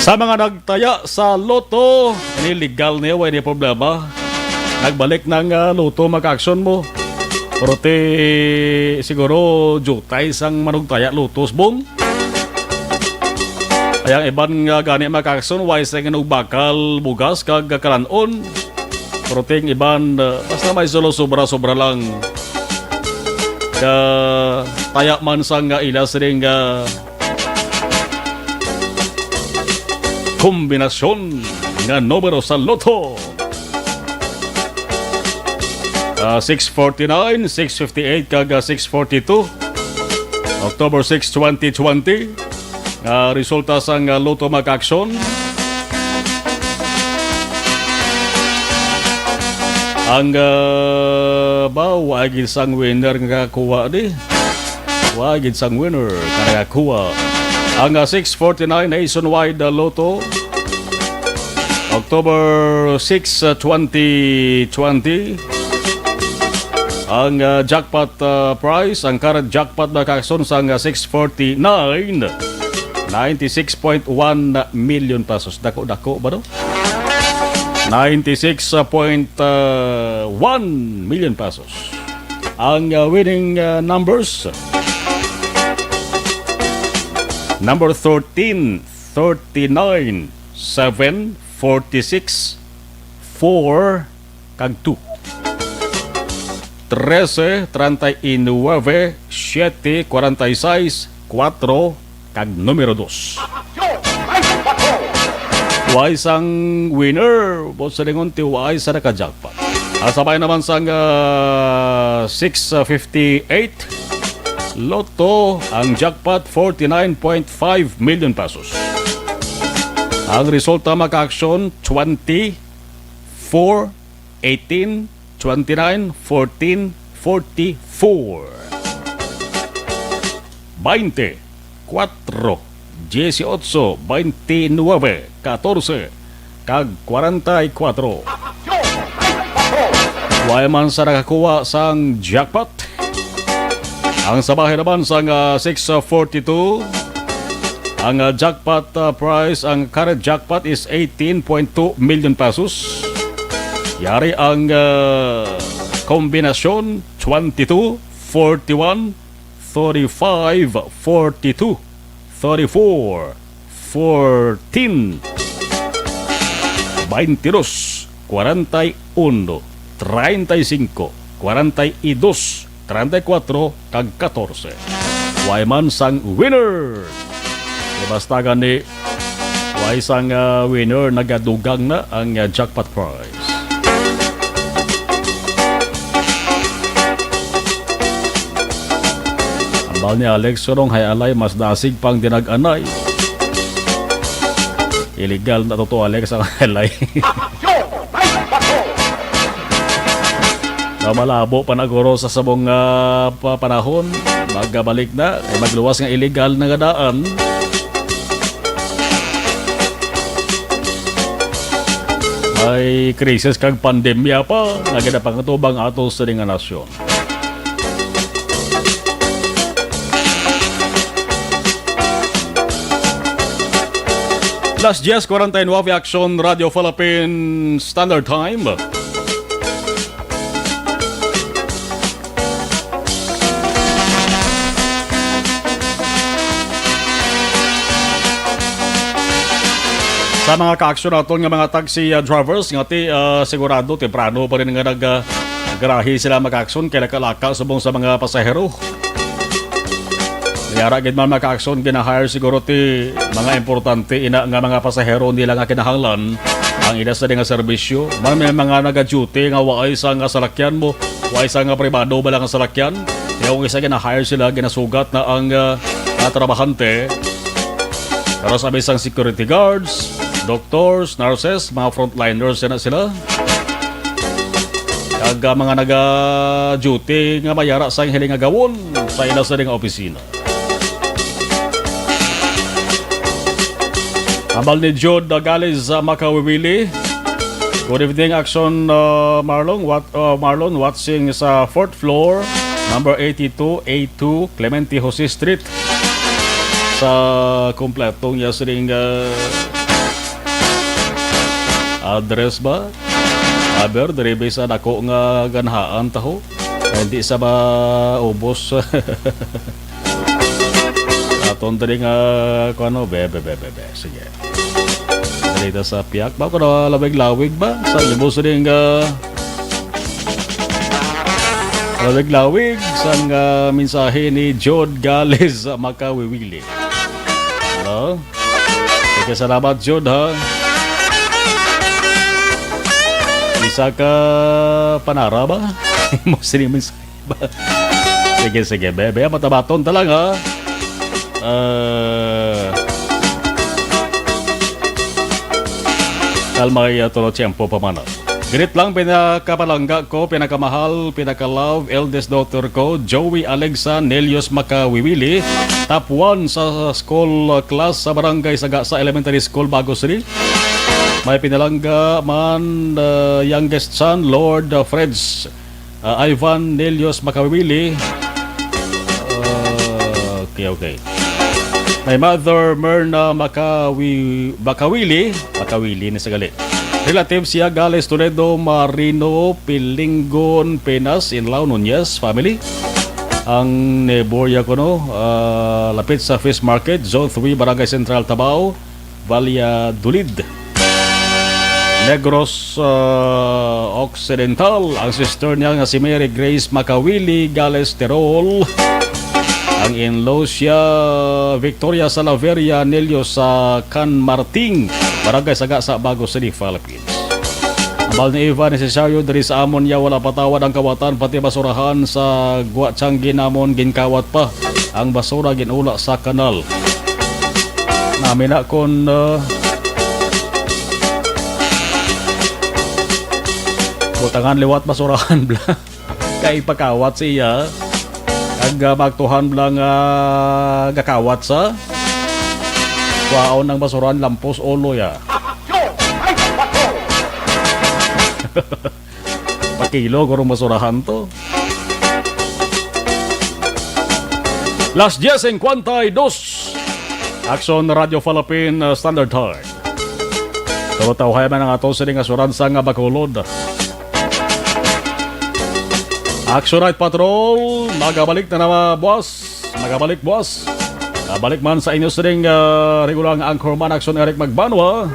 Sa mga nagtaya sa loto, ini legal niya, way ni problema. Nagbalik ng, ah, loto, maka-action mo. Pero ti, siguro, jutay sang manugtaya lotos, bong. Kaya ang iban nga gani, mga kakson, way sa inugbakal, bugas, kag kalan-on. Pero ting iban, uh, basta may solo sobra-sobra lang. Ka taya man sang, uh, ila sining, uh, kombinasyon nga numero sa Lotto. Ah, six forty-nine, six fifty-eight, kag, ah, six forty-two. October six, twenty twenty. Nga resulta sang, ah, Lotto, mga kakson. Ang, ah, ba, wa gid sang winner nga kuha di. Wa gid sang winner nga nakakuha. Ang, ah, six forty-nine Nationwide, ah, Lotto, October six, ah, twenty twenty. Ang, ah, jackpot, ah, prize, ang current jackpot, mga kakson, sang, ah, six forty-nine, ninety-six point one million pesos. Dako-dako ba, no? Ninety-six point one million pesos. Ang, uh, winning, uh, numbers: number thirteen, thirty-nine, seven, forty-six, four, kag two. Trese, treinta y nueve, siete, cuarenta y seis, cuatro, kag numero dos. Way sang winner, buot silingon ti way sa naka-jackpot. Ang sabay naman sang, ah, six fifty-eight Lotto, ang jackpot, forty-nine point five million pesos. Ang resulta, mga ka-aksyon, twenty, four, eighteen, twenty-nine, fourteen, forty-four, bainte, kuwatro, dieciocho, baintinuebe, katorse, kag kwarenta y kuwatro. Way man sa nakakuha sang jackpot. Ang sa bahin naman sang, ah, six forty-two, ang, ah, jackpot, ah, prize, ang current jackpot is eighteen point two million pesos. Yari ang, ah, kombinasyon: twenty-two, forty-one, thirty-five, forty-two, thirty-four, fourteen, baintidos, kwarenta y uno, treinta y cinco, kwarenta y dos, treinta y cuatro, kag katorse. Way man sang winner. Di basta gani, way sang, ah, winner, nagadugang na ang, ah, jackpot prize. Ambal ni Alex, sunong hay alay, mas dasig pang dinag-anay. Illegal na to, to, Alex, ang alay. Na malabo pa na guro sa subong, ah, pa-, panahon. Magabalik na, ay magluwas nga illegal na nga daan. May krisis kag pandemya pa nga ginapangtubang ato sa nga nasyon. Las diez cuarenta y nueve, Aksyon Radio Philippine Standard Time. Sa mga ka-aksyon naton nga mga taxi, ah, drivers, nga ti, ah, sigurado, temprano pa rin nga nag, ah, garahe sila, mga ka-aksyon, kay laka-laka subong sa mga pasahero. Yara gid man, mga ka-aksyon, gina-hire siguro ti mga importante ina nga mga pasahero nila nga kinahanglan ang ila sa nga serbisyo. Man may mga naga-duty nga waay sa nga salakyan mo, waay sa nga pribado ba lang ang salakyan. Kaya kung isa gina-hire sila, ginasugat na ang, ah, mga trabahante. Pero sa bisang security guards, doctors, nurses, mga frontliners na sila. Kag, ah, mga naga-duty nga mayara sa hiling nga gawon sa ila sa nga opisina. Ambal ni Jude Nagales sa Makawiwili. Good evening, Action, uh, Marlon. What, uh, Marlon, watching sa fourth floor, number eighty-two A two, Clemente Jose Street. Sa kompletong niya sining, uh, address ba? Aber, diri ba sa dako nga ganhaan taho? Hindi sa ba ubos? Ah, Ton diri nga, kung ano, be, be, be, be, be. Sige. Diri ta sa piyak ba? Kung lawig-lawig ba? Sa libos rin nga, lawig-lawig sang, ah, mensahe ni Jod Gales sa Makawiwili. Hello? Sige, salamat, Jod, ha? Isa ka panara ba? Mo sini mensahe ba? Sige, sige, bebe. Matabaton ta lang, ha? Ah, kalma, iya, tulo tiyempo pa man, ah. Greet lang, pinakapalangga ko, pinakamahal, pinakalove, eldest daughter ko, Joey Alexa Nelios Makawiwili, top one sa school class sa Barangay Sagasa Elementary School, Bago City. May pinalangga man, uh, youngest son, Lord, uh, Freds, uh, Ivan Nelios Makawiwili. Uh, okay, okay. My mother, Myrna Makawi-, Makawili. Makawili ni sa gali. Relative siya, Gales Toledo, Marino, Pilingon, Penas, Inlaw, Nunez family. Ang neighbor ya kuno, ah, lapit sa Fish Market, Zone three, Barangay Central, Tabao, Valladolid. Negros, ah, Occidental. Ang sister niya nga si Mary Grace Makawili Gales Terol. Ang in-laws siya, Victoria Salaveria Nelio sa Can Marting, Barangay Sagasa, Bago City, Philippines. Ambal ni Eva, necesaryo diri sa amon ya wala patawad ang kawatan, pati basurahan sa guwa tiyanggi namon ginkawat pa. Ang basura ginula sa kanal. Nami na kon, uh, butangan liwat basurahan bla. Kay pakawat siya. Ang, uh, magtuhan bla nga gakawat sa kwaon ang basurahan, lampos ulo ya. Pakilo, guro, masurahan to. Las diez cincuenta y dos. Action Radio Philippine, uh, Standard Time. Pero tawhay man ang ato sini nga suransa nga Bacolod. Action Night Patrol, magabalik na naman, boss. Magabalik, boss. Nabalik man sa inyo sining, ah, regular nga anchorman, Action Eric Magbanwa.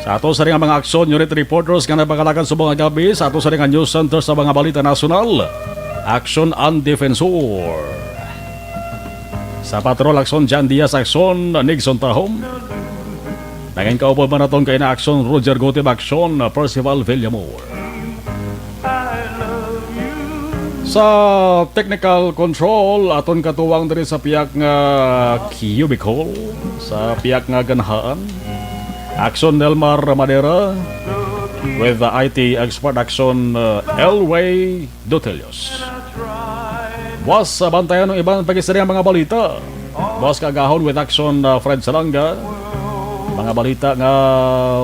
Sa ato sa nga mga action unit reporters nga nagpakalakad sa mga gabi, sa ato sa nga news center sa mga balita nasyonal, Action ang Defensor. Sa Patrol, Action Jan Diaz, Action Nixon Tahom. Nangin kaupod man naton kay na Action Roger Gutib, Action Percival Villamor. Sa technical control, aton katuwang diri sa piyak nga cubicle, sa piyak nga ganhaan, Action Nelmar Madera, with the I T expert Action, uh, Elway Dotelios. Buwas, uh, bantayan ang iban pag-istorya mga balita. Buwas kaagahon with Action, uh, Fred Salanga. Mga balita nga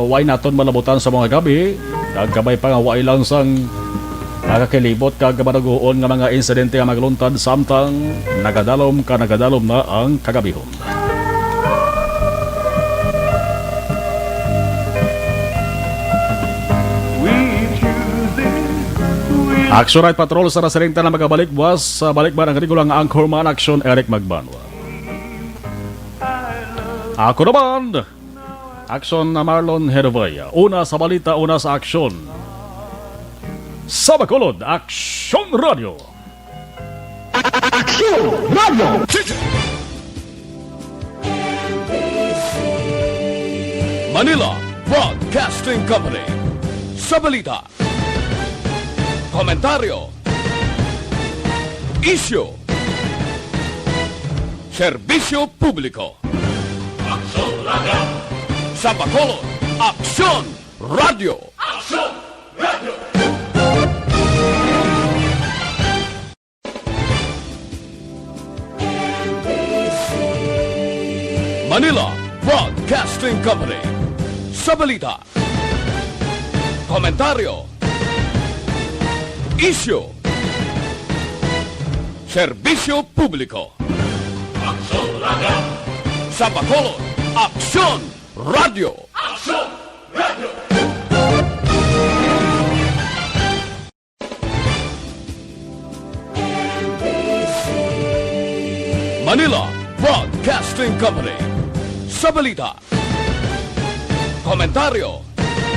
way naton malabutan sa mga gabi, kag kabay pa nga way lang sang nakakilibot kag managuon nga mga insidente nga magluntad samtang nagadalom ka nagadalom na ang kagabihon. Action Night Patrol sa nasiring tanan magabalik buwas sa balik man ang regular nga anchorman Action Eric Magbanwa. Ako naman, Action na Marlon Hervaya. Una sa balita, una sa aksyon. Sa Bacolod, Action Radio. Action Radio. Manila Broadcasting Company. Sa balita, komentaryo, isyu, serbisyo publiko. Action Radio. Sa Bacolod, Action Radio. Action Radio. Manila Broadcasting Company. Sa balita, komentaryo, isyu, serbisyo publiko. Action Radio. Sa Bacolod, Action Radio. Action Radio. Manila Broadcasting Company. Sa balita, komentaryo,